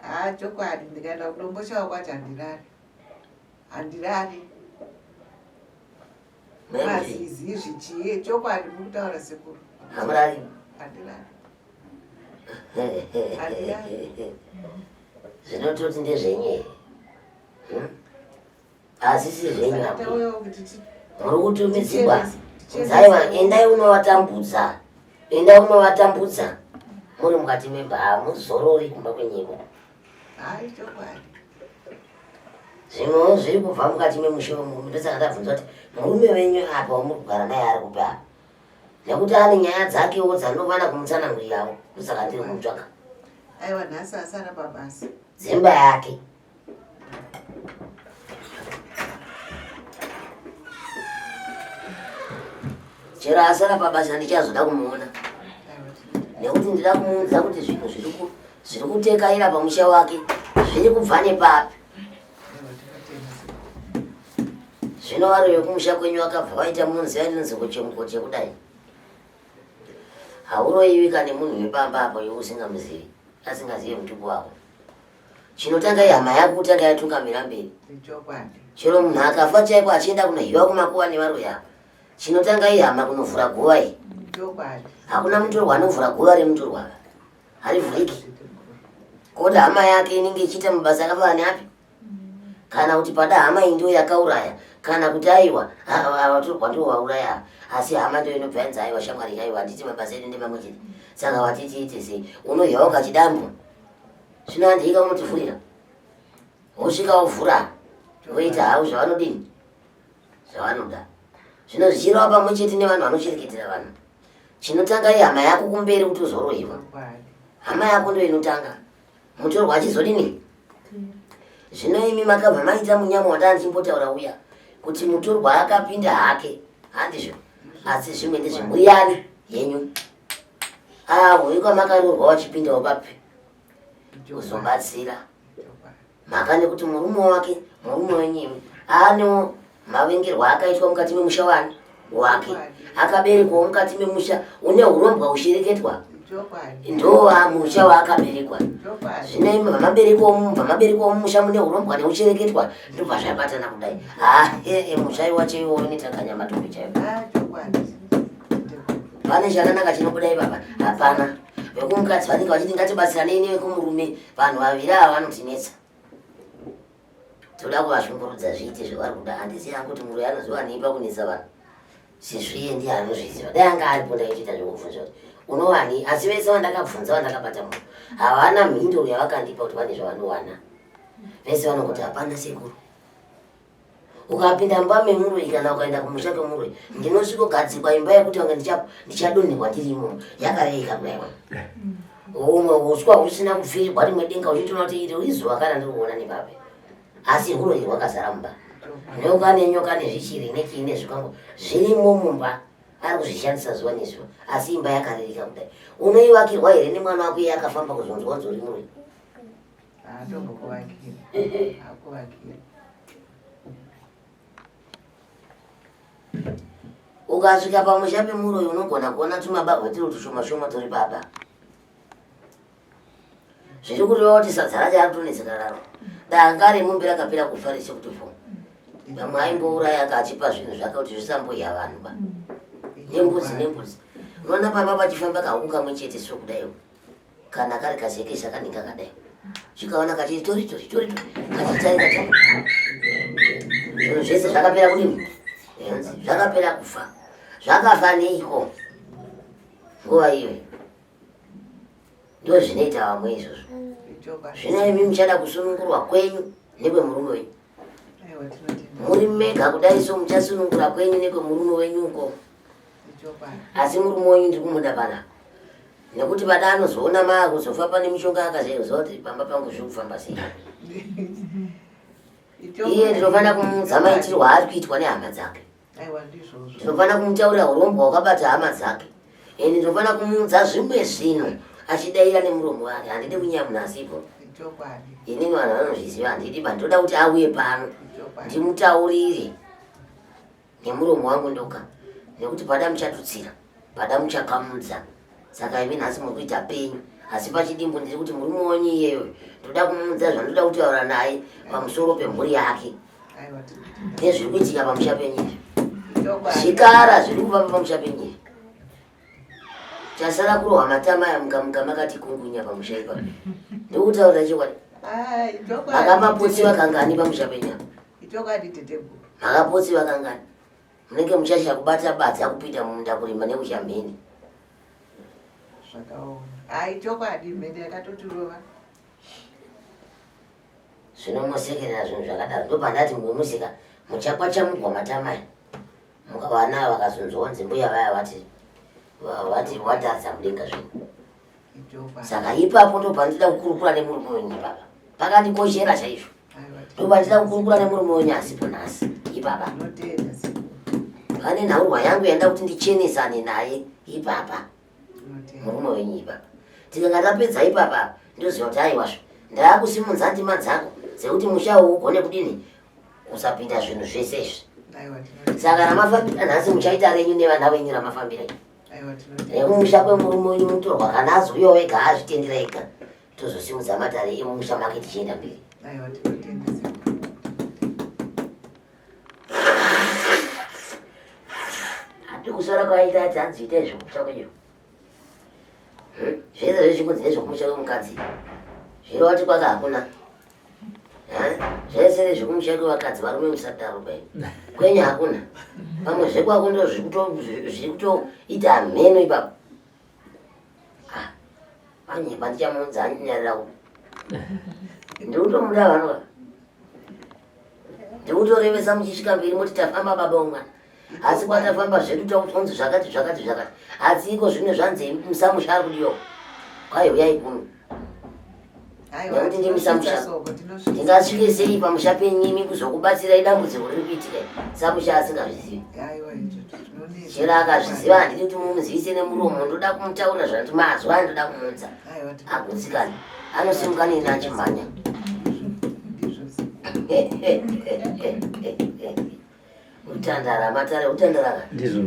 Haa chokwadi ndikaenda kudomboshawa kwacho handirari. Handirari. Mazizi zvichii chokwadi muri kutaura sekuru. Hamurari. Handirari. Handirari. Zvinototi ndezvenyu here? Hmm? Asi si zvenyu apo. Muri kutumidzigwa. Zaiwa endai unovatambudza. Endai unovatambudza. Muri mukati memba hamuzorori kumba kwenyiko. Hayi chokwadi. Zvimwewo zviri kubva mukati memusha wemurume ndosaka ndabvunza kuti murume wenyu apa wamuri kugara naye ari kupi apa nekuti ane nyaya dzakewo dzanofana kumutsanangurirawo ndosaka ndiri kumutsvaka. Aiwa nhasi asara pabasa. Dzimba yake. Chero asara pabasa ndichazoda kumuona nekuti ndida kumuudza kuti zvinhu zviri kutekaira pamusha wake zviri kubva nepapi. Zvino vari vekumusha kwenyu vakabva vaita munzi ainonzi kochemukoche kudai. Hauroyiwi kane munhu wepamba apo iwe usingamuzivi asingazive mutupo wako. Chinotanga ihama yako kutanga yatungamira mberi. Chero munhu akafa chaiko achienda kunohiwa kumakuva nevaroyi ava. Chinotanga ihama kunovhura guva iyi. Hakuna mutorwa anovhura guva remutorwa ava. Harivhuriki. Koda hama yake inenge ichiita mabasa akafanana neapi? Kana kuti pada hama iyi ndiyo yakauraya kana kuti aiwa vatorwa ndivo vauraya asi hama ndiyo inobva yanzi aiwa shamwari aiwa handiti mabasa edu ndemamwe chete saka wati tiite sei unohyawo kachidambo zvino handika unotivhurira wosvika wovhura voita havo zvavanodini zvavanoda zvino zvichirova pamwe chete nevanhu vanochereketera vanhu chinotanga ihama yako kumberi kuti uzoroiwa hama yako ndo inotanga mutorwa achizodini zvino imi makabva maita munyama wataa ndichimbotaura uya kuti mutorwa akapinda hake handizvo asi zvimwe ndezvemhuri yani yenyu avo ikwamakaroorwa wachipindawo papi kuzobatsira mhaka nekuti murume wake murume wenyu imi aanewo mavengerwo akaitwa mukati memusha wani wake akaberekwawo mukati memusha une urombwa hushereketwa ndo musha waakaberekwa zvino imi vamaberekwawo mumusha mune urombwa neushereketwa ndobva zvabatana kudai haa musha iwacho iwo unoita kanyama tombe chaiwo pane chakanaka chinobuda ipapa hapana vekumukadzi vanenge vachiti ngatibatsiranei nevekumurume vanhu vaviri ava vanotinetsa toda kuvashungurudza zviite zvavari kuda handisi yangu kuti muroyi anoziva nei pakunetsa vanhu sezviye ndiye anozviziva dai anga aripo ndaichiita zvekubvunza kuti unowani asi vese vandakabvunza vandakabata munhu havana mhinduro yavakandipa kuti vane zvavanowana vese vanongoti hapana sekuru. Ukapinda mumba memuroyi kana ukaenda kumusha kwemuroyi, ndinosvikogadzikwa imba yekuti vanga ndichadonherwa ndiri imomo yakarereka kudai wani. Humwe uswa husina kupfirigwa rimwe denga uchitoona kuti iri izuva kana ndiri kuona nepapi. Asi huroyi hwakazara mumba. Nyoka nenyoka nezvichiri nechii nezvikango zvirimo mumba. Ari kuzvishandisa zuva nezuva asi imba yakarereka kudai. Unoivakirwa here nemwana wako iye akafamba kuzonzwa kunzi uri muroyi? Haatombokuvakira. Hakuvakira. Ukasvika pamusha pemuroyi unogona kuona tumabagwe tiri tushoma shoma turi papa. Zviri kureva kuti sadza racho akutonetseka raro. Danga remombe rakapera kufa rese kuti fo. Vamwe aimbouraya akachipa zvinhu zvake kuti zvisamboya vanhu ba. Nembudzi nembudzi. Unoona papa pachifamba kahuku kamwe chete so kudai. Kana kari kazekesa kanenge kakadai. Chikaona kachiti tori tori tori tori kachitarika tarika. Zvinhu zvese zvakapera kudini? Zvakapera kufa. Zvakafa neiko? Nguva iyoyo. Ndozvinoita vamwe izvozvo. Zvino imi muchada kusunungurwa kwenyu nekwemurume wenyu. Muri mega kudai so muchasunungura kwenyu nekwemurume wenyu uko. Asi murume wenyu ndiri kumuda panapa. Nekuti vada anozoona maa kuzofa pane mishonga akazoziva kuti pamba pangu zviri kufamba sei. Iye ndinofanira kumuudza maitirwo aari kuitwa nehama dzake. Ndinofanira kumutaurira urombwa hwakabata hama dzake. And ndinofanira kumuudza zvimwe zvinhu achidaira nemuromo wake. Handidi kunyaya munhu asipo. Inini vanhu vanozviziva handidi ba ndoda kuti auye pano ndimutaurire nemuromo wangu ndoga nekuti pada muchatutsira pada muchakamudza saka imi nhasi muri kuita penyu asi pachidimbu ndiri kuti murume wenyu iyeyo ndoda kumuudza zvandoda kutaura naye pamusoro pemhuri yake nezviri kuitika pamusha penyu izvi zvikara zviri kufamba pamusha penyu izvi chasara kurohwa matama aya mukamuka makati kungunya pamusha ipapo ndikutaurira chokwadi makamapotsiwa kangani pamusha penyu apa Makapotsiwa kangani? Munenge muchashaya kubata badza kupinda mumunda kurima nekudya mheni. Zvakaoma. Hai chokwadi mheni yakatotirova. Zvino mosekerera zvinhu zvakadaro ndopandati mumusika muchakwachamugwa matama aya. Mukavana vakazonzwa kunzi mbuya vaya vati vati wataridza mudenga zvinhu. Saka ipapo ndopandida kukurukura nemurume wenyu ipapa. Pakandikoshera chaizvo. Ndopandida kukurukura nemurume wenyu asipo nhasi ipapa. Pane nhaurwa yangu yandida kuti ndichenesane naye ipapa. Murume wenyu ipapa. Tikanga tapedza ipapa ndoziva kuti aiwazvo ndaakusimudza ndima dzako dzekuti musha uwu ugone kudini usapinda zvinhu zvese izvi. Saka ramafambira nhasi muchaita renyu nevana venyu ramafambira. Remumusha kwemurume wenyu mutorwa kana azouyawo ega azvitendera ega tozosimudza matare emumusha make tichienda mberi. Handi kusara kwaita ati hanzi ita izvo kumusha kwenyu. Zvese zvezvikunzi nezvekumusha kwemukadzi. Zviro wati kwaka hakuna. Zvese nezvekumusha kwevakadzi varume musadaro kwenyu. Kwenyu hakuna. Pamwe zvekwako ndo zviri kutoita mheno ipapo. Ah, anyepa ndichamuudza andinyarira kupi. Ndikutomuda vanhu ava. Ndikutorevesa muchisvika mberi moti tafamba baba womwana. Asi kwatafamba zvedu takunzi zvakati zvakati zvakati. Asi iko zvino zvanzi musamusha ari kudiwa. Kwai huyai kuno. Nekuti ndimi samusha. Ndingasvike sei pamusha penyu imi kuzokubatsirai dambudziko riri kuitika samusha asingazvizivi. Chero akazviziva handidi kuti mumuzivise nemuromo ndoda kumutaurira zvanditi mazwa andoda kumuudza. Agutsikane. Anosimuka neni achimhanya. Kutandara matare kutandara. Ndizvo.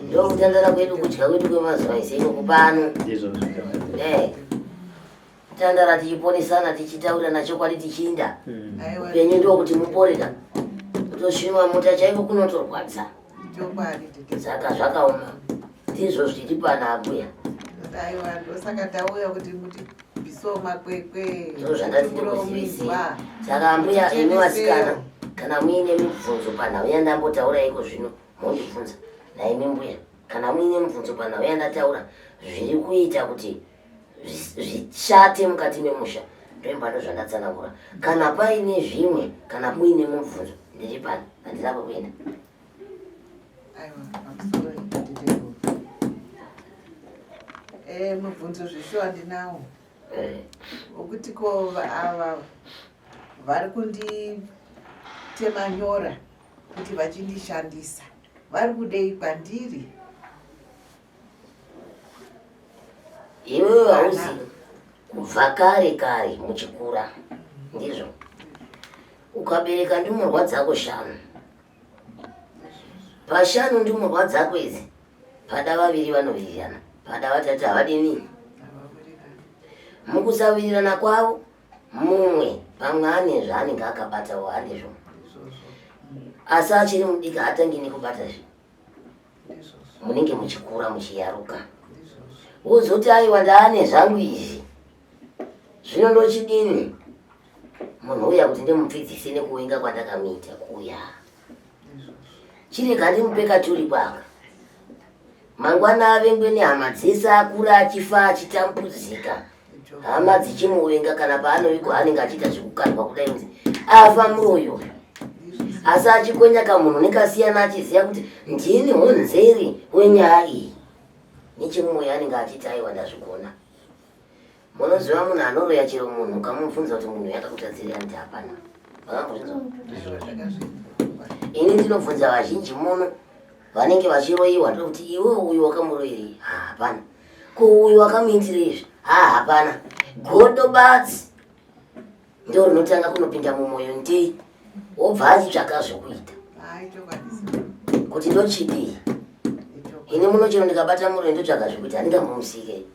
Ndo kutandara kwedu kudya kwedu kwemazuva ese ikoko pano. Ndizvo. Eh. Kutandara tichiponesana tichitaurirana chokwadi tichiinda. Upenyu ndo kuti mupore ka. Kutosvinwa mota chaiko kunotorwadza. Saka zvakaoma. Ndizvo zviri pana ambuya. Aiwa ndosaka tauya kuti muti biso makwekwe. Ndizvo zvandati ndikuzivise. Saka ambuya imi vasikana kana muine mibvunzo panhau yandambotaura iko zvino mondibvunza. Naimi mbuya kana muine mibvunzo panhau yandataura zviri kuita kuti zvishate mukati memusha ndoimba ndozvandatsanangura. Kana paine zvimwe kana muine mubvunzo Ndiri pano, handina kwekuenda. Aiwa, pamusoro teteguru. Eh, mubvunzo zveshuwa ndinawo. Eh. Wokuti ko ava vari kunditema nyora kuti vachindishandisa vari kudei kwandiri? Iwewe hauzi kubva kare kare muchikura, ndizvo? Ukabereka ndumurwa dzako shanu, pashanu ndumurwa dzako idzi pada vaviri vanowirirana, pada vatatu havadini. Mukusawirirana kwavo mumwe pamwe ane zvaanenge akabatawo handizvo, asi achiri mudiki haatangi nekubata zve munenge muchikura muchiyaruka, wozoti aiwa ndaane zvangu izvi zvino ndochidini munhu uya kuti ndimupfidzise nekuvenga kwandakamuita kuya chirega ndimupe katuri kwaka mangwana avengwe nehama dzese akura achifa achitambudzika hama dzichimuvenga kana paanovigwa anenge achiita zvekukandwa kudai kunzi afa muroyi uyu asi achikwenya kamunhu nekasiyana achiziva kuti ndini honzeri wenyaya iyi nechemumwoyo anenge achiti aiwa ndazvigona Munoziva munhu anoroya chero munhu ukamubvunza kuti munhu yakakutadzirei anoti hapana. Makambozvinzwa? Ini ndinobvunza vazhinji muno vanenge vachiroyiwa ndokuti iwe uyu wakamuroyerei? Ha, hapana. Ko uyu wakamuitirei izvi? Ha, hapana. Godo badzi ndo rinotanga kunopinda mumwoyo ndei wobva achitsvaka zvekuita kuti ndochidii. Ini muno chero ndikabata muroyi ndotsvaka zvekuita handingambomusike.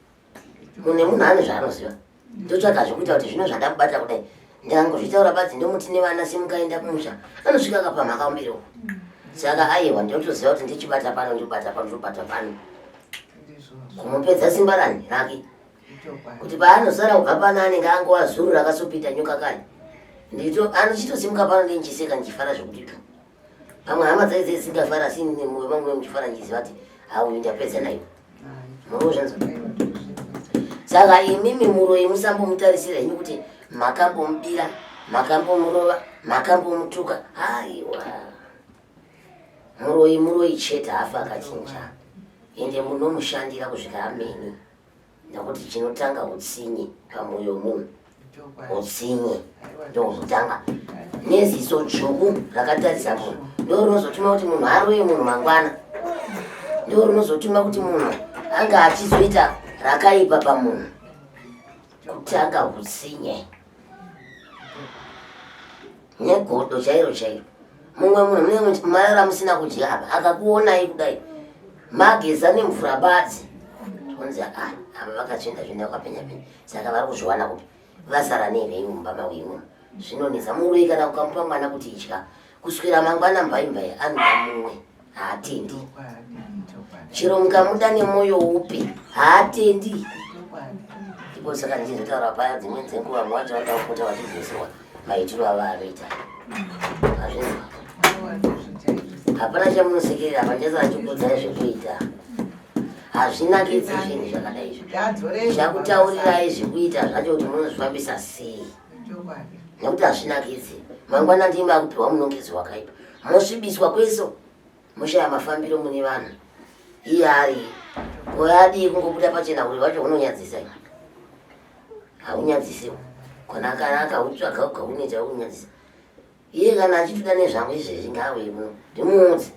Munhu nemunhu ane zvaanoziva. Ndotsvaga zvekuita kuti zvino zvandamubata kudai ndikangozvitaura badzi ndomuti nevana simukaenda kumusha anosvika akapamha kakumberi uko. Saka aiwa ndinotoziva kuti ndichibata pano ndobata pano ndobata pano. Kumupedza simba rani rake. Kuti paanosara kubva pano anenge angova zuru rakasopinda nyoka kani. Ndito anochitosimuka pano ndichiseka ndichifara zvekuti tu. Pamwe hama dzake dzese dzingafara asi mumwe vangu muchifara ndichiziva kuti hauyu ndapedza nayo. Murozvanzwa. Saka imimi muroyi musambomutarisira henyu kuti makambomubira, makambomurova, makambomutuka. Haiwa. Muroyi muroyi chete hafa akachinja. Ende munomushandira kusvika ameni. Nekuti chinotanga hutsinye pamwoyo wemunhu. Hutsinye ndohunotanga neziso dzvuku rakatarisa munhu ndo rinozotuma kuti munhu aroye munhu mangwana, ndo rinozotuma kuti munhu anga achizoita rakaipa pamunhu. Kutanga hutsinye negodo chairo chairo. Mumwe munhu munenge marara musina kudya apa akakuonai kudai mageza nemvura badzi onzi ah, ava vakatsvinda zvinda kwapenya penya, saka vari kuzviwana kupi? Vasara nei venyu mumba mavo imomo? Zvinonetsa. Muroyi kana ukamupa mwana kuti idya kuswera mangwana mbai mbai anoda mumwe, haatendi. Chero mukamuda nemwoyo upi haatendi. Ndipo saka ndichizotaura paya dzimweni dzenguva vamwe vacho vanoda kupota vachidzoserwa maitiro avo anoita. Hazvinzwa. Hapana chamunosekerera apa, ndichasara ndichikuudzai zvekuita. Hazvinakidzi zvinhu zvakadai izvo. Ndichakutaurirai zvekuita zvacho kuti munozvifambisa sei. Nekuti hazvinakidzi. Mangwana ndimi makupiwa munongedzo wakaipa. Mosvibiswa kweso, moshaya mafambiro mune vanhu. Iye ari ko adii kungobuda pachena uri wacho unonyadzisa. Haunyadzisiwo. Kana akanaka utsvaga ugauneta unyadzisa. Iye kana achitoda nezvangu izvezvi ngaauye kuno ndimuudze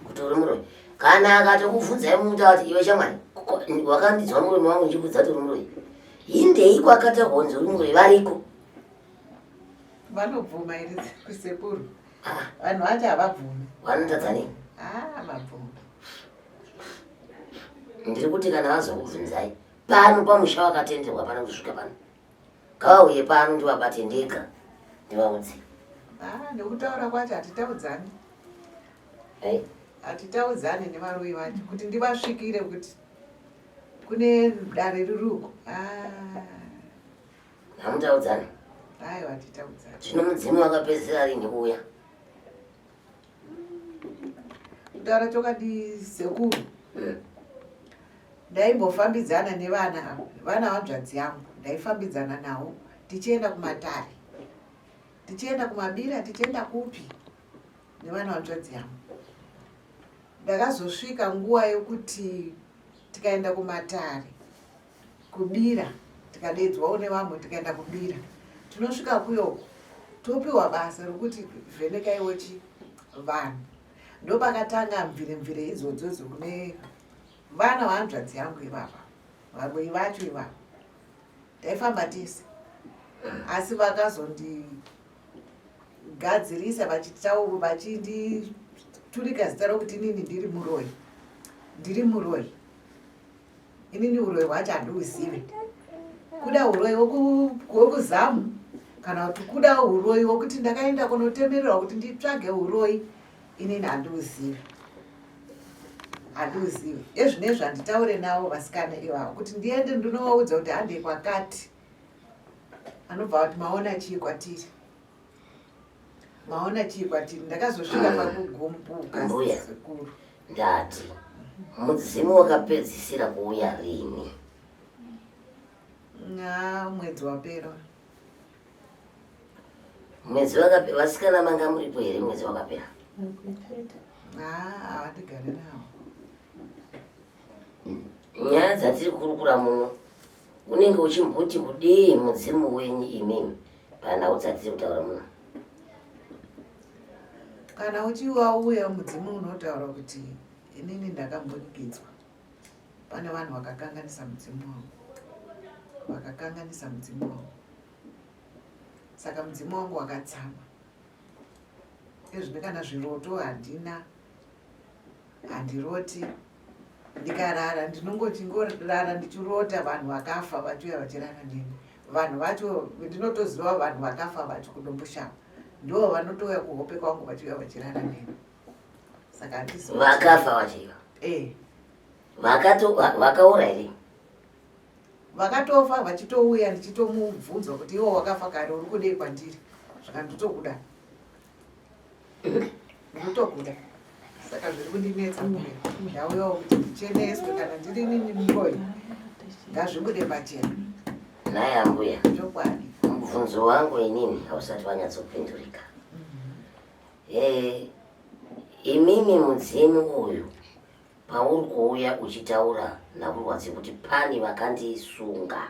kuti uri muroyi. Kana akatokubvunzai mumuta kuti iwe shamwari wakandidzwa murume wangu ndichikudza kuti uri muroyi. Hindei kwakataurwa kunzi uri muroyi variko. Vanobvuma here sekuru? Vanhu vacho havabvumi. Vanotadza nei? Ah, vabvuma. Ndiri kuti kana vazokubvunzai pano pamusha wakatenderwa pano kusvika pano. Ngavauye pano ndivabate ndega ndivaudze. Ah, nekutaura kwacho hatitaudzani. Hey. Hatitaudzani nevaroyi vacho kuti ndivasvikire kuti kune dare riri uko. Ah. Hamutaudzani? Aiwa, hatitaudzani. Zvino mudzimu wakapedzisira rinhi kuuya? Kutaura chokwadi sekuru. Ndaimbofambidzana nevana ava, vana hanzvadzi yangu, ndaifambidzana navo tichienda kumatare. Tichienda kumabira, tichienda kupi nevana vanzvadzi yangu. Ndakazosvika nguva yokuti tikaenda kumatare kubira, tikadeedzwawo nevamwe tikaenda kubira. Tinosvika kuyoko topiwa basa rokuti vhenekaiwo chi vanhu. Ndopakatanga mvire mvire idzodzo kune vana vanzvadzi yangu ivava, vamwe vacho ivava. Taifamba tese asi vakazondigadzirisa vachitaura vachinditurika zita rokuti inini ndiri muroyi, ndiri muroyi. Inini uroyi hwacho handiuzive, kuda uroyi hwokuzamu kana kuti kuda uroyi hwokuti ndakaenda kunotemererwa kuti nditsvage uroyi, inini handiuzive, handiuzive. Ezvinezvi handitaure navo vasikana ivavo kuti ndiende ndinovaudza kuti handei kwakati, anobva kuti maona chii kwatiri, maona chii kwatiri. Ndakazosvika pakugumbuka Mbuya. sekuru. Ndati mudzimu wakapedzisira kuuya rini? Nga mwedzi wapera. Mwedzi wakapera, vasikana manga muripo here mwedzi wakapera? Haa, havandigare navo. Nyaya dzatiri kukurukura muno, unenge uchimboti kudii mudzimu wenyu imimi panhau dzatiri kutaura muno? Kana uchiwauya mudzimu unotaura kuti inini ndakambonikidzwa, pane vanhu vakakanganisa mudzimu wangu, vakakanganisa mudzimu wangu, saka mudzimu wangu wakatsama. Ezvino kana zviroto handina, handiroti. Ndikarara ndinongorara ndichirota vanhu vakafa vachiuya vachirara neni. Vanhu vacho ndinotoziva vanhu vakafa vacho kuDomboshava ndo vanotouya kuhope kwangu vachiuya vachirara neni. Saka handizivi vakafa vachiva eh vakaora here? Vakatofa vachitouya, ndichitomubvunzwa kuti iwo wakafa kare uri kudei kwandiri, zvaka nditokuda, nditokuda. Saka zviri kundinetsa mbuya, ndauyawo kuti ndicheneswe, kana ndiri nini muroyi ngazvibude pachena. Nhai ambuya, Chokwadi. mubvunzo wangu inini hausati wanyatsopindurika. Imimi mudzimu uyu pauri kuuya uchitaura nhaurwa dzekuti pane vakandisunga,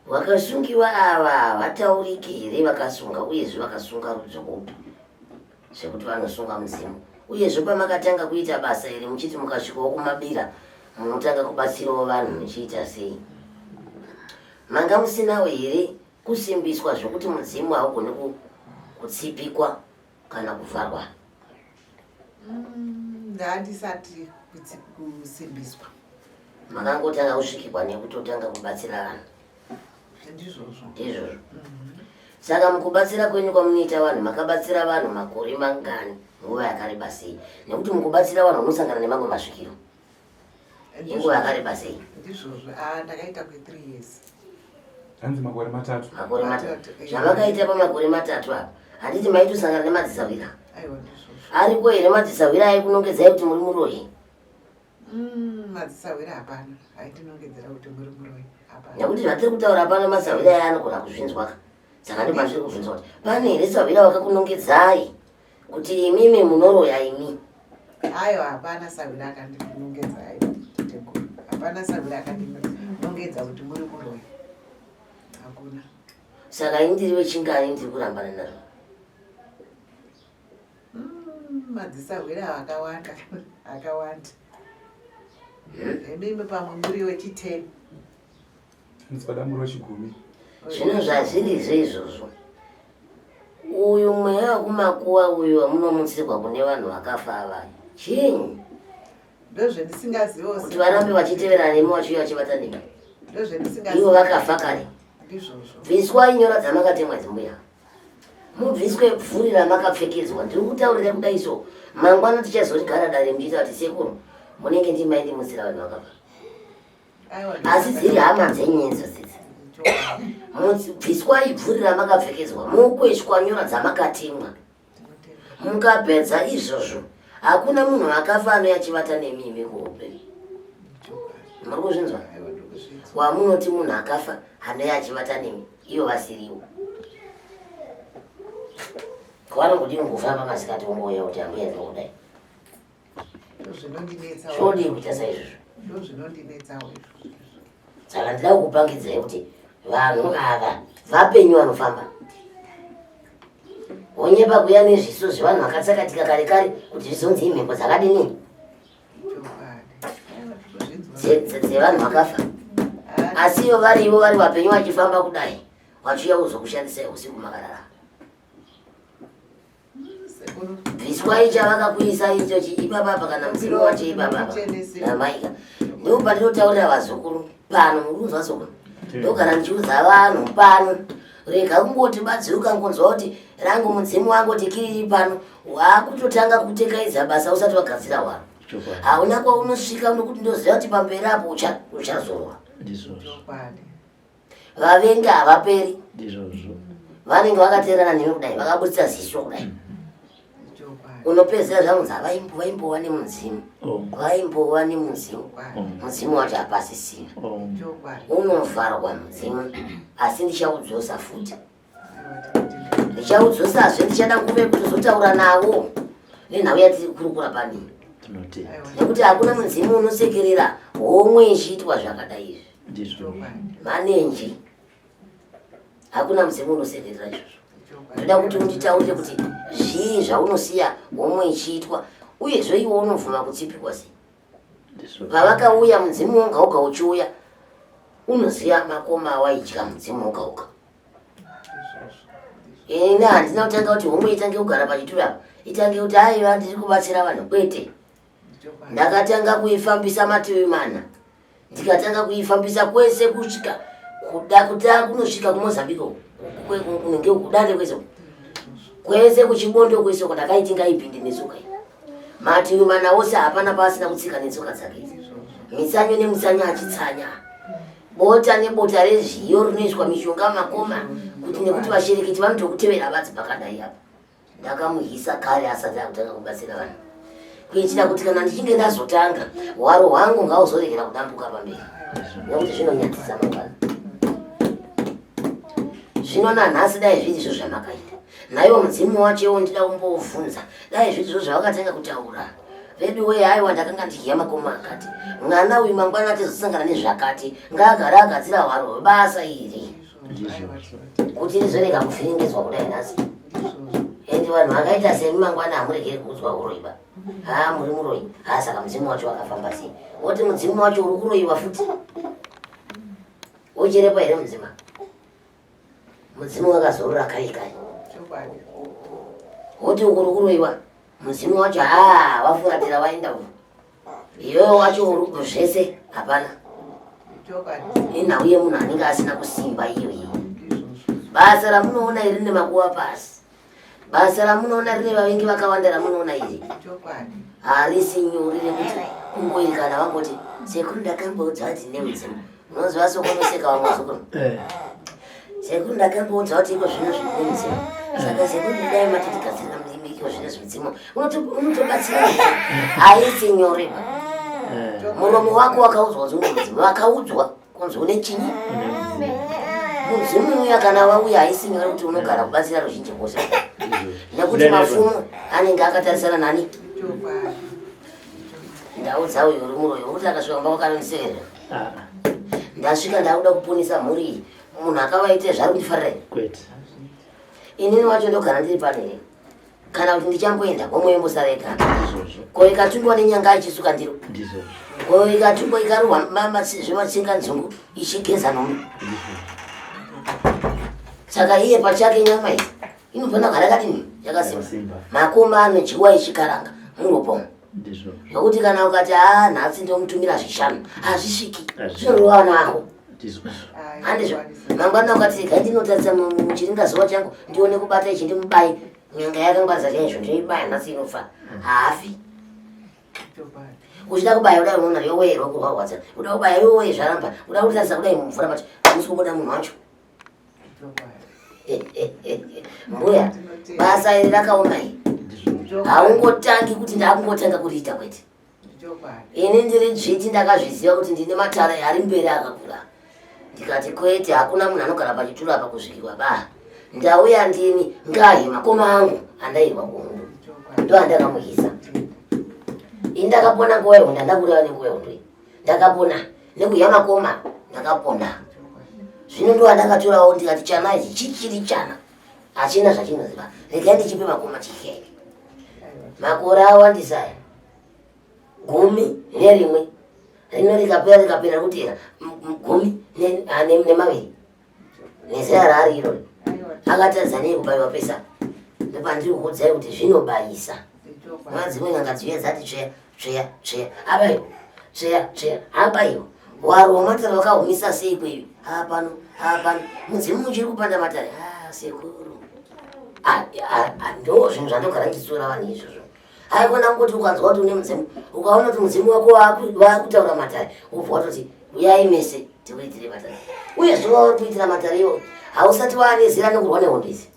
vakasungiwa ava havatauriki here vakasunga, uyezve vakasunga rudzi rwupi zvekuti vanosunga mudzimu? Uyezve pamakatanga kuita basa iri muchiti mukasvikawo kumabira munotanga kubatsirawo vanhu muchiita sei, manga musinawo here kusimbiswa zvekuti mudzimu haugoni kutsipikwa kana kuvharwa? Ndandisati kusimbiswa. Makangotanga kusvikirwa nekutotanga kubatsira vanhu? Ndizvozvo. Ndizvozvo. Saka mukubatsira kwenyu kwamunoita vanhu, makabatsira vanhu makore mangani, nguva yakareba sei? Nekuti mukubatsira vanhu unosangana nemamwe masvikiro, inguva yakareba sei? Ndizvozvo. Ah, ndakaita kwe3 years. Hanzi makore 3. Makore 3. 3. Zvamakaita pamakore 3 apa, handiti maitosangana nemadzisahwira? Aiwa, ndizvozvo. Ariko here madzisahwira aikunongedzai kuti muri muroyi? Madzisahwira hapana aitinongedzera kuti muri muroyi, hapana. Nekuti zvatiri kutaura hapana masahwira aya anogona kuzvinzwa ka. Saka ndipo pandiri kubvunza kuti pane here sahwira wakakunongedzai kuti imimi munoroya imi? Aiwa, hapana sahwira akandinongedza, aiwa tateguru, hapana sahwira akandinongedza kuti muri muroyi, hakuna. Saka ini ndiri wechingani ndiri kurambana nazvo? Madzisahwira akawanda, akawanda. Imimi pamwe muri wechi10. Hanzi pada muri wechigumi. Zvino zvazvirizvo izvozvo, uyu mweya wekumakuwa uyu wamunomutsirwa kune vanhu vakafa ava chinyi? Ndozvendisingazivo. Kuti varambe vachitevera nemi vachiuya vachivata nemi ivo Ndozvendisingazivo. vakafa kare. Ndizvozvo. Bviswai nyora dzamakatemwa dzimbuya, mubviswe bvuri ramakapfekedzwa. Ndiri kutaurira kudai so mangwana tichazorigara dare muchiita kuti sekuru munenge ndimaindimutsira vanhu vakafa, Aiwa. asi dziri hama dzenyu idzo dzidzi. Bviswai bvuri ramakapfekedzwa, mokweshwa nyora dzamakatemwa. Mukapedza izvozvo, hakuna munhu akafa anouya achivata nemi imi kuhope. Muri kuzvinzwa? Aiwa, ndikuzvinzwa. Wamunoti munhu akafa anouya achivata nemi, ivo vasiriwo. Kwavanongodii kungofamba masikati wongouya kuti ambuya ndinokudai. Zvodii kuita saizvozvo? Saka ndida kukupangidzai kuti vanhu ava vapenyu vanofamba. Wonyepa kuya nezviso zvevanhu vakatsakatika kare kare kuti zvizonzi imhepo dzakadini? Dzevanhu vakafa. Asi ivo varivo vari vapenyu vachifamba kudai vachiuya kuzokushandisai usiku makarara. Bviswai chavakakuisa icho ipapapa kana mudzimu wacho ipapapa namaika. Ndipo pandinotaurira vazukuru pano muri kunzwa soko. Ndogara ndichiudza vanhu pano rega kungoti badzi ukangonzwa kuti rangu mudzimu wangoti kiriri pano wakutotanga kutekaidza basa usati wagadzira waro. Hauna kwaunosvika nokuti ndoziva kuti pamberi apo uchazorwa. Vavengi havaperi. Ndizvozvo. Vanenge vakateerana newe kudai, vakaburitsa ziso kudai. Unopedzera zvanzi vaimbova nemudzimu. Oh. Vaimbova nemudzimu. Oh. Mudzimu wacho hapasisina. Oh. Unovharwa mudzimu, asi ndichaudzosa futi. Ndichaudzosazve, ndichada nguva yekutozotaura navo nenhau yatiri kukurukura panini. Tinotenda. Nekuti hakuna mudzimu unosekerera homwe ichiitwa zvakadai izvi. Ndizvo. Manenji. Hakuna mudzimu unosekerera izvozvo. Ndoda kuti unditaurire kuti zvii zvaunosiya homwe ichiitwa uyezve iwe unobvuma kutsipikwa sei. Ndizvo. Pavakauya mudzimu woga woga uchiuya unoziva makoma awaidya mudzimu woga woga. Ini handina kutanga kuti homwe itange kugara pachituro apa itange kuti aiwa ndiri kubatsira vanhu kwete. Ndakatanga kuifambisa mativi mana ndikatanga kuifambisa kwese kusvika kuda kuta kunosvika kuMozambique kunenge kudande kwese kwese kuchibondo kwese uko ndakaiti ngaipinde netsoka iyi. Mativi mana ose hapana paasina kutsika netsoka dzake idzi. Mitsanyo nemutsanyo achitsanya. Bota nebota rezviyo rinoiswa mishonga makoma kuti nekuti vashereketi vanotokutevera vadzi pakadai apa. Ndakamuhisa kare asati akutanga kubatsira vanhu kuitira kuti kana ndichinge ndazotanga hwaro hwangu ngauzoregera kudambuka pamberi nekuti zvinonyadzisa mangwana. Zvino nanhasi dai zviri izvo zvamakaita naiwo mudzimu wacho iwo ndida kumbovhunza dai zviri izvo zvavakatanga kutaura veduwe aiwa ndakanga ndichiya makoma akati mwana uyu mangwana atizosangana nezvakati ngaagare agadzira hwaro hwebasa iri kuti rizorega kuvhiringidzwa kudai nhasi. Endi vanhu vakaita semi mangwana hamuregeri kuudzwa uroyi ba. Haa muri muroyi. Haa saka mudzimu wacho wakafamba sei? Woti mudzimu wacho uri kuroyiwa futi. Uchirepa here mudzima? Mudzimu wakazorora kai kai. Woti uri kuroyiwa. Mudzimu wacho haa wafuratira waenda uko. Iwewe wacho uri zvese hapana. Inhau yemunhu anenge asina kusimba iyoyi. Basa ramunoona iri rine makuva pasi. Basa ramunoona rine vavengi vakawanda ramunoona iri. Harisi nyore rekuti kungoerekana vangoti sekuru ndakamboudzwa kuti ndine mudzimu. Unonzwa sokunoseka vamwe vazukuru. Eh. Sekuru ndakamboudzwa kuti iko zvino zvine mudzimu. Saka sekuru dai matotigadzirira mudzimu iko zvino zvimudzimu. Unotobatsira. Haisi nyore ba. Eh. Muromo wako wakaudzwa kunzi une mudzimu. Wakaudzwa kunzi une chinyi? Mudzimu uya kana wauya haisi nyore kuti unogara kubatsira ruzhinji rwose. Nekuti mafumu anenge akatarisana nani? Ndaudza uyu uri muroyi wekuti akasvika kumba kwakanondisekerera. Ah, Ndasvika ndakuda kuponesa mhuri iyi. Munhu akavaita zvari kundifarira here? kwete. Inini wacho ndogara ndiri pano here? Kana kuti ndichamboenda homwe yombosara yega. Ndizvozvo. Ko ikatungwa nenyanga ichisuka ndiro. Ndizvozvo. Ko ikatungwa ikarohwa zvematsinga nzungu ichigeza nhumbi. Ndizvozvo. Saka iye pachake nyama iyi inofanira kugara yakadini? Yakasimba. Yakasimba. Makoma anodyiwa ichikaranga muropa umu. Ndizvozvo. Nokuti kana ukati haa nhasi ndomutumira zvishanu hazvisviki, Hazvisviki. zvinorova nako. Ndizvozvo. Handizvo. Mangwana ukati rega ndinotarisa muchiringazuva changu ndione kubata ichi ndimubaye nyanga yakangwarisa chaizvo ndinoibaya nhasi inofa. Haafi. Uchida kubaya kudai unoona yowe roko rwarwadza. Uda kubaya yowe zvaramba. Uda kutarisa kudai mumvura macho hamusi kubuda munhu wacho. Mbuya, basa iri rakaoma iri. Haungotangi kuti ndakungotanga kuriita kwete. Ini ndiri dzviti ndakazviziva kuti ndine matare ari mberi akakura. Ndikati kwete, hakuna munhu anogara pachituro apa kusvikirwa ba. Ndauya ndini ngahi makoma angu andairwa kuhondo ndo andakamuhisa. Ini ndakapona nguva yehondo, handakureva nenguva yehondo iyi. Ndakapona nekuhya makoma, ndakapona. Zvino ndo andakatorawo ndikati chana ichi chichiri chana, hachina zvachinoziva, regai ndichipe makoma chihye. Makore awandisa aya 11 rino rikapera rikapera kutera 12 nezera raari irori akatadza nei kubaiwa pesa ndopandiri kukuudzai kuti zvinobayisa mwa dzimwe n'anga dziuya dzati tsveya tsveya tsveya abaiwa tsveya tsveya abaiwa waro wamatare wakahumisa sei kweyu apano apano mudzimu uchiri kupanda matare ah, sekuru ndo zvinhu zvandogara ndichitsiura vanhu izvozvo haikona kungoti ukanzwa kuti une mudzimu ukaona kuti mudzimu wako waakutaura matare wobva watoti uyai mese tikuitire matare uye zuva uri kuitira matare iwo hausati waane zera nekurwa nehondo idzi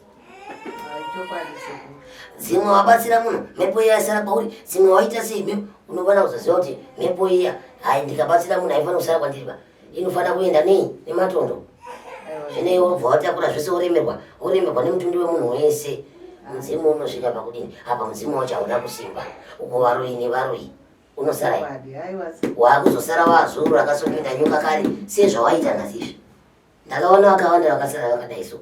dzimwe wabatsira munhu mhepo iya yasara kwauri dzimwe waita sei mhepo unofanira kuzoziva kuti mhepo iya hai ndikabatsira munhu haifanira kusara kwandiri ba inofanira kuenda nei nematondo zvino iwe wobva watakura zvese woremerwa woremerwa nemutumbi wemunhu wese mudzimu unosvika pakudini apa mudzimu wacho hauna kusimba uko varoyi nevaroyi unosara waakuzosara waazuru rakasopinda nyoka kare sezvawaita nhasi izvi ndakaona vakawanda vakasara vakadai so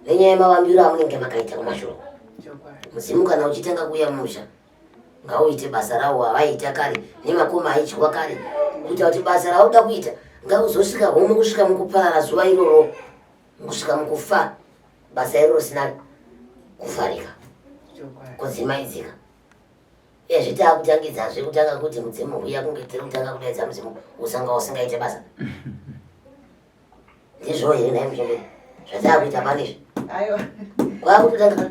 nenyaya yemavambiro amunenge makaita kumashure mudzimu kana uchitanga kuuya mumusha ngauite basa rawo avaiita kare nemakoma aidyiwa kare kuita kuti basa rauda kuita ngauzosvika homwe kusvika mukuparara zuva iroro kusvika mukufa basa iroro risina kuvharika kudzimaidzika ezvi taakutangidzazve kutanga kuti mudzimu huya kunge tiri kutanga kudaidza mudzimu usanga usingaite basa ndizvo here nhai muchembere zvataakuita pane izvi aiwa kwakutotanga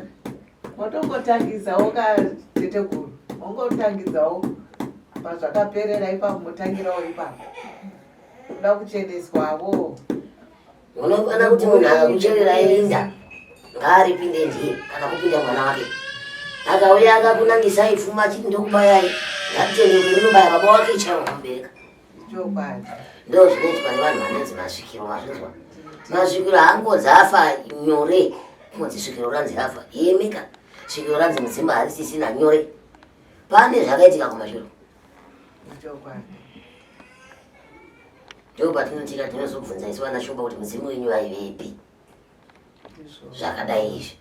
motongotangisawo ka teteguru mongotangidzawo pazvakaperera ipapo motangirawo ipapo kuda kucheneswavo Unofana kuti munhu akakuchererai rinda ngaaripinde ndiye kana kupinda mwana wake. Akauya akakunangisai pfuma achiti ndokubayai ngatitende kuti rinobaya baba wake chaivo vamubereka. Chokwadi. Ndo zvinoitwa nevanhu vanonzi masvikiro mazvinzwa. Masvikiro haangonzi afa nyore kunzi svikiro ranzi rafa. Yemika svikiro ranzi mudzimba harisisina nyore. Pane zvakaitika kumashure. Chokwadi. Ndipo patinotika tinozobvunza isu vana Shumba kuti mudzimu wenyu vaivepi zvakadai izvi.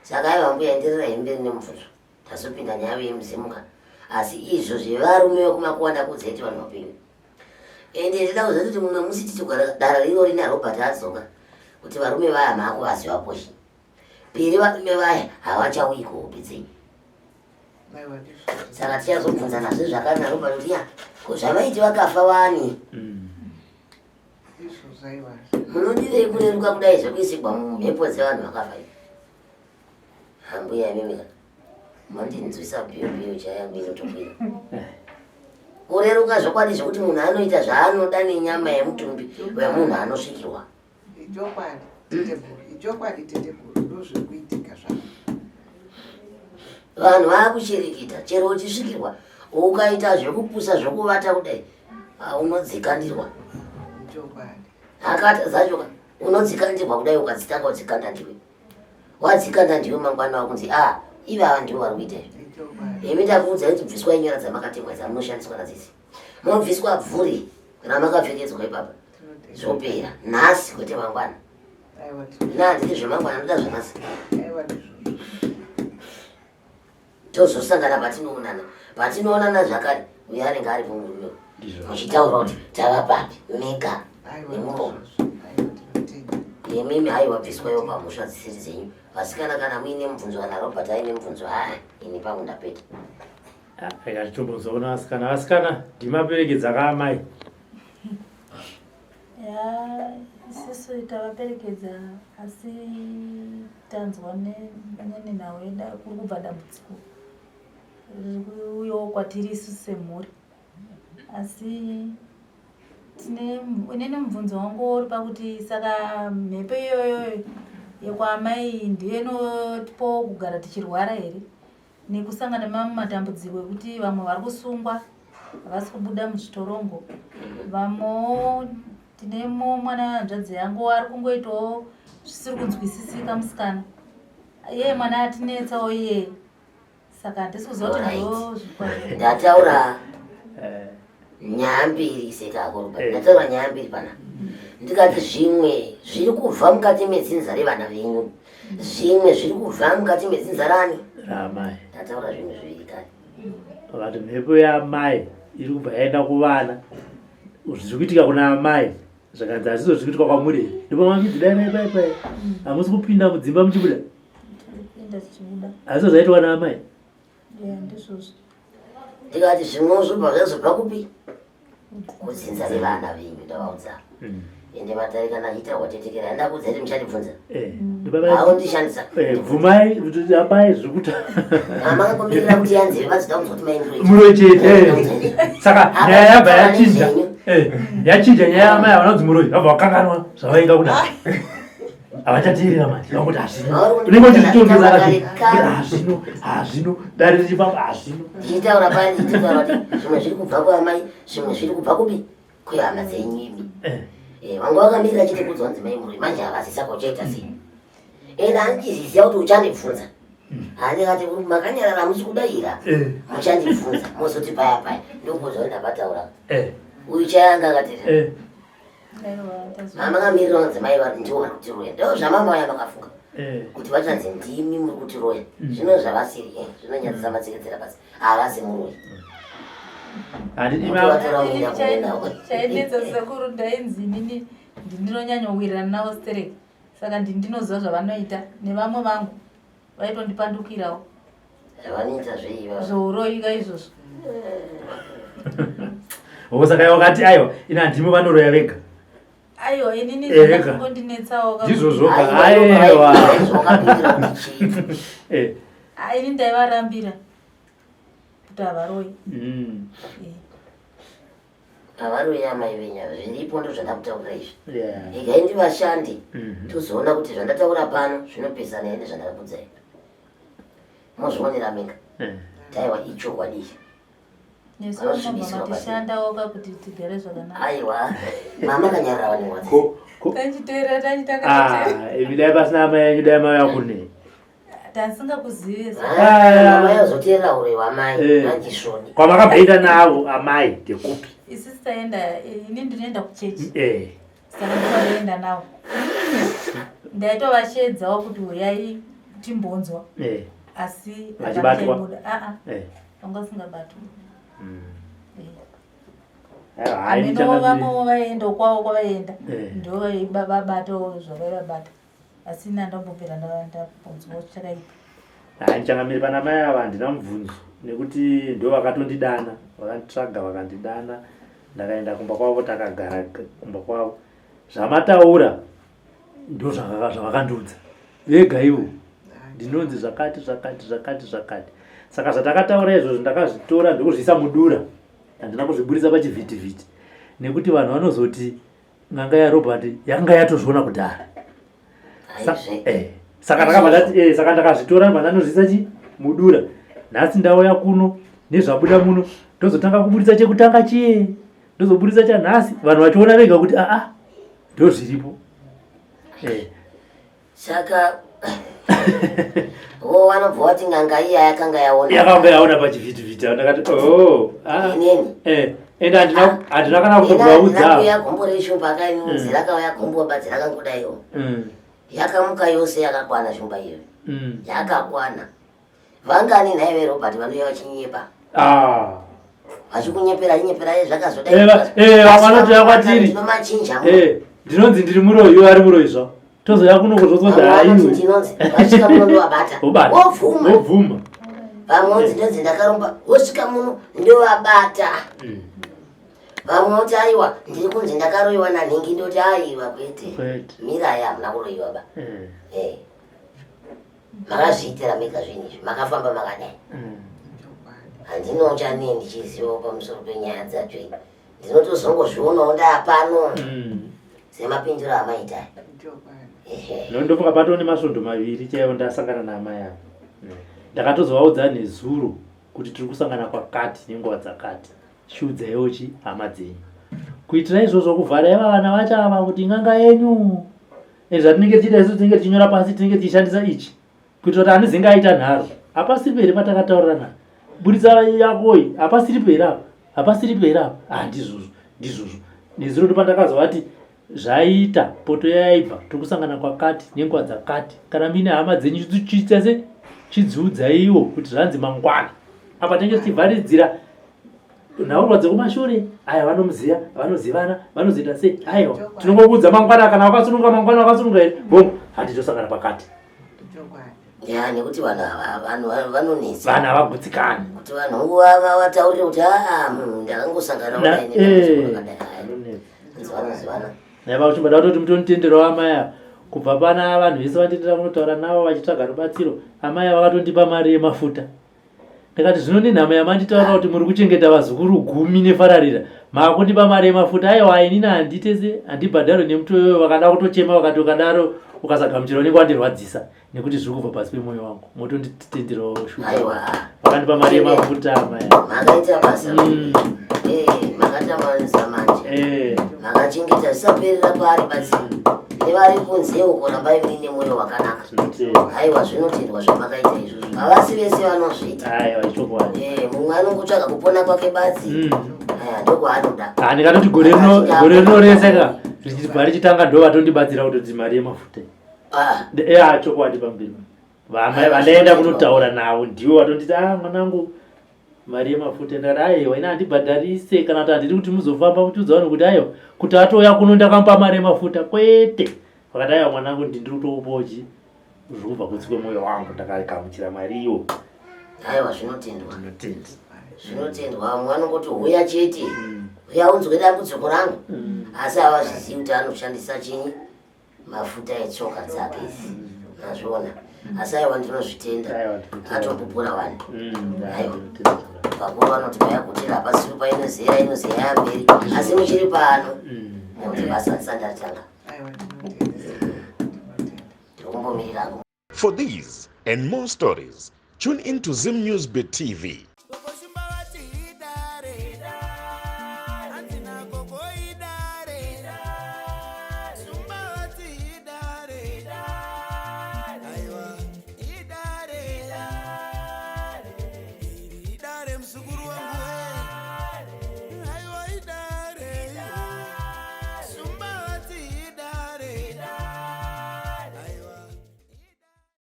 Saka aiwa mbuya enderera hemberi nemubvunzo. Tazopinda nyaya yemudzimu ka. Asi izvo zvevarume vekumakuwa ndakuudzai kuti vanhu vapenyu. Ende ndida kuziva kuti mumwe musi tichigara dara riro rina Robert adzoka kuti varume vaya maakuvaziva poshi. Piri varume vaya havachauyi kuhope dzenyu. Saka tichazobvunzana zve zvakare naRobert kuti ya ko zvavaiti vakafa wani. Munodirei kureruka kudai zvekuisigwa mumhepo dzevanhu vakafa izvi? Hambuya imimi ka mandinzwisa biyo biyo chayangu inotokwira. Kureruka zvokwadi zvekuti munhu anoita zvaanoda nenyama yemutumbi wemunhu anosvikirwa. Ichokwadi teteguru, ichokwadi teteguru, ndozviri kuitika zvako. Vanhu vakuchireketa chero uchisvikirwa ukaita zvekupusa zvekuvata kudai ah, unodzikandirwa. Ichokwadi. Hakata dzacho ka unodzikandirwa kudai ukadzitanga udzikanda ndiwe. Wadzikanda ndiwe mangwana wakunzi ah ivava ndivo vari kuita izvi. Ichokwadi. Imi ndakuudzai kuti bviswai nyora dzamakatemwa dzamunoshandiswa nadzidzi. Mobviswa bvuri ramakapfekedzwa ipapa. Zvopera nhasi kwete mangwana. Nandidi zvemangwana ndoda zvanhasi. Tozosangana patinoonana. Patinoonana zvakare uyo anenge aripo murume muchitaura kuti tava papi mega nemuromo. Imimi haiwa bviswaiwo pamhosva dzisiri dzenyu. Vasikana kana muine mubvunzo kana Robert aine mubvunzo haa ini pangu ndapeta. Rega titombozoona vasikana. Vasikana ndimaperekedza ka amai. Ya, isusu tavaperekedza asi tanzwa nenhau yeda kuri kubva dambudziko riri kuuyawo kwatiri isusu semhuri asi tine inini mubvunzo wangu uri pakuti saka mhepo iyoyo yekwaamai ndiyo inotipawo kugara tichirwara here nekusangana nemamwe matambudziko ekuti vamwe vari kusungwa havasi kubuda muzvitorongo vamwewo Tine mwana wehanzvadzi yangu ari kungoitawo zvisiri kunzwisisika musikana. Iye mwana atinetsawo iyeye. Saka handisi kuziva kuti ndo zvikwazvo. Ndataura nyaya mbiri sekako Robert. Ndataura nyaya mbiri pana. Ndikati zvimwe zviri kubva mukati medzinza revana venyu. Zvimwe zviri kubva mukati medzinza rani? Ramai. Ndataura zvinhu zviviri kare. Vakati mhepo yaamai iri kubva yaenda kuvana. Zviri kuitika kuna amai zvakanzi hazvizo zviri kuitika kwamuri here? Ndipo mamidzi dai pai pai pai. Hamusi kupinda mudzimba muchibuda. Kupinda tichibuda. Hazvizo zvaitwa naamai. Yeah, ndizvozvo. Ndikati zvimwe zvobva zvazobva kupi? Kudzinza revana venyu ndavaudza. Ende matare kana achiita kwatetekera ndakuudza kuti muchandibvunza. Aundishandisa. Bvumai kuti amai zviri kuta. Mama akakumirira kuti yanzeve vazoda kunzwa kuti mai muroyi. Muroyi chete. Saka nyaya yabva yachinja. Yachinja nyaya yamai havana kunzi muroyi vabva vakanganwa zvavainga kuda. Havachateerera manje vakuti hazvino. Unenge uchizvitongesa kati hazvino hazvino dare richifamba hazvino. Ndichitaura paya ndichitaura kuti zvimwe zviri kubva kwaamai zvimwe zviri kubva kupi? Kwehama dzenyu imi. Vanga vakamirira chete kuudzwa kunzi mai muroyi manje havasi saka uchaita sei? Ende handichiziziva kuti uchandibvunza. Handikati makanyarara hamusi kudaira. Muchandibvunza mozoti paya paya ndokuudzwa kuti ndapataura. Uyu chayanga akati mama kamirira kunzi mai vari ndivo vari kutiroya. Ndo zvamama vaya vakafunga kuti vachanzi ndimi muri kutiroya. Zvino zvavasiri zvinonyadzisa matseketsera pasi. Havasi muroyi. Chainetsa sekuru ndainzi inini ndinonyanyowirirana navo stereki saka ndinoziva zvavanoita nevamwe vangu vaitondipandukirawo zvavanoita zveiva zvouroyi ka izvozvo. Oh, saka iwe wakati aiwa ini handimi vanoroya vega. Aiwa inini zvakangondinetsawo ka. Ndizvozvo ka aiwa. Ini ndaivarambira kuti havaroyi. Havaroyi amai venyu ava, zviripo ndozvandakutaurira izvi. Regai ndivashande tozoona kuti zvandataura pano zvinopesana here nezvandakakuudzai. Mozvionera mega. Taiwa ichokwadi ichi. Nesu vanobva matishandawo ka kuti tigare zvakanaka. Aiwa, mama kanyarara vane ngwadzi. Tachiteerera tachitanga Ah, imi dai pasina amai yenyu dai mauya kune. Tasingakuzivi. Mama yazoteerera huroyi hwamai, manje svoni. Kwamakabvaita navo amai ndekupi? Isusu taenda, ini ndinoenda kuchechi. Saka ndinoenda navo. Ndaitovashedzawo kuti huyai timbonzwa. Asi vachibatwa. Vanga vasingabatwi. Ameno vamwe vaienda kwavo kwavaienda ndo vaibabatawo zvavaivabata. Asi ini handambobvira ndambonzwa chakaipa. Hai changamire pana mai ava handina mubvunzo nekuti ndo vakatondidana, vakanditsvaga vakandidana, ndakaenda kumba kwavo takagara kumba kwavo. Zvamataura ndo zvavakandiudza vega ivo, ndinonzi zvakati zvakati zvakati zvakati. Saka zvatakataura izvozvo ndakazvitora ndokuzviisa mudura, handina kuzviburitsa pachivhitivhiti nekuti vanhu vanozoti n'anga yaRobert yakanga yatozviona kudhara. Saka ndakabva ndati saka ndakazvitora ndobva ndanozviisa chi mudura. Nhasi ndauya kuno nezvabuda muno ndozotanga kuburitsa chekutanga chiye ndozoburitsa chanhasi vanhu vachiona vega kuti aa ndozviripo. Saka vo vanobva vati n'anga iya yakanga yaona. Yakanga yaona pachivhitivhiti ndakati oh ah. Inini. Ende handina kana kutovaudza. Ina gombo reshumba akainzi rakauya gombo badzi rakangodaiwo. Yakamuka yose yakakwana shumba iyo. Yakakwana. Vangani nhai veRobert vanouya vachinyepa? Vachikunyepera nyepera zvakazodai. Vanotouya kwatiri. Ndinomachinja. Ndinonzi ndiri muroyi iwe ari muroyi zvavo. Tozouya kuno kuzozonzi haiwe. Ndinonzi vasvika muno ndovabata. Wobata. Wobvuma. Wobvuma. Vamwe vanzi ndinonzi ndakaromba wosvika muno ndovabata. Vamwe voti aiwa ndiri kunzi ndakaroyiwa nanhingi ndoti aiwa kwete. Kwete. Mirai hamuna kuroyiwa ba. Makazviitira mega zvinhu izvi makafamba makadai. Handinocha nei ndichizivawo pamusoro penyaya dzacho ini. Ndinotozongozvionawo ndaapano. Semapindiro amaita. Ndofunga patoo nemasvondo maviri chaiwo ndasangana naamai ava. Ndakatozovaudza nezuro kuti tiri kusangana kwakati nenguva dzakati. Chiudzaiwo chi hama dzenyu. Kuitira izvozvo kuvhara iva vana vacho ava kuti n'anga yenyu. E zvatinenge tichiita isu tinenge tichinyora pasi tinenge tichishandisa ichi. Kuitira kuti anizenge aita nharo. Hapasiripo here patakataurirana? Buritsa yakoyi. Hapasiripo here apa? Hapasiripo here apa? Ah ndizvozvo. Ndizvozvo. Nezuro ndopandakazovati zvaita poto yaibva tiri kusangana kwakati nenguva dzakati kana muine hama dzenyu chiita se chidziudzaiwo kuti zvanzi mangwana apa tinenge tichivharidzira nhaurwa dzekumashure aya vanomuziva vanozivana vanozoita sei aiwa tinongokuudza mangwana kana wakasununga mangwana wakasununga here bongo handi tosangana pakati ya nekuti vanhu ava vanhu vanonetsa vanhu havagutsikani kuti vanhu vataurire kuti aa munhu ndakangosangana eh. Naiva kuchimboda kutoti mutonitenderawo amai ava kubva pana vanhu vese vanditendera kunotaura navo vachitsvaga rubatsiro amai ava vakatondipa mari yemafuta ndikati zvino nenhamo yamanditaura kuti muri kuchengeta vazukuru gumi nefararira maakundipa mari yemafuta aiwa inini handitese handibhadharwe nemuto iyoyo vakada kutochema vakati ukadaro ukasagamuchira unenge wandirwadzisa nekuti zviri kubva pasi pemwoyo wangu motonditenderawo shuwa vakandipa mari yemafuta amai makaita basa Eh, makatamanisa manje Eh, makachengeta zvisaperera paari basi nevari kunze uko rambai muine mwoyo wakanaka tinotenda. haiwa zvinotendwa zvamakaita izvozvo havasi vese vanozviita Aiwa ichokwadi. Eh, mumwe anongotsvaga kupona kwake badzi Aya, ndokwaanoda Ah, ndikatoti gore rino gore rino rese ka richibva richitanga ndo vatondibatsira kutoti mari yemafuta. Ah, Ya chokwadi pamberi. Vamai vandaenda kunotaura navo ndivo vatonditi ah mwanangu mari yemafuta ndakati aiwa ini handibhadharise kana kuti handidi kuti muzofamba muchiudza vanhu kuti aiwa kuti atouya kuno ndakamupa mari yemafuta kwete vakati aiwa mwanangu ndindiri kutokupawo chi zviri kubva kutsi kwemwoyo wangu ndakagamuchira mari iyo aiwa zvinotendwa ndinotenda zvinotendwa vamwe vanongoti huya chete huya unzwe dambudziko rangu asi havazvizivi kuti anoshandisa chinyi mafuta etsoka dzake idzi mazviona asi aiwa ndinozvitenda Aiwa, ndinotenda. atopupura vanhu Aiwa. Vakuru vanoti payagutira hapasipo painozera inozera yamberi asi muchiri pano nekuti basa risati ratanga Aiwa, ndinotenda. Ndinotenda. tirikumbomirirako For these and more stories, tune in to Zim News Bit TV.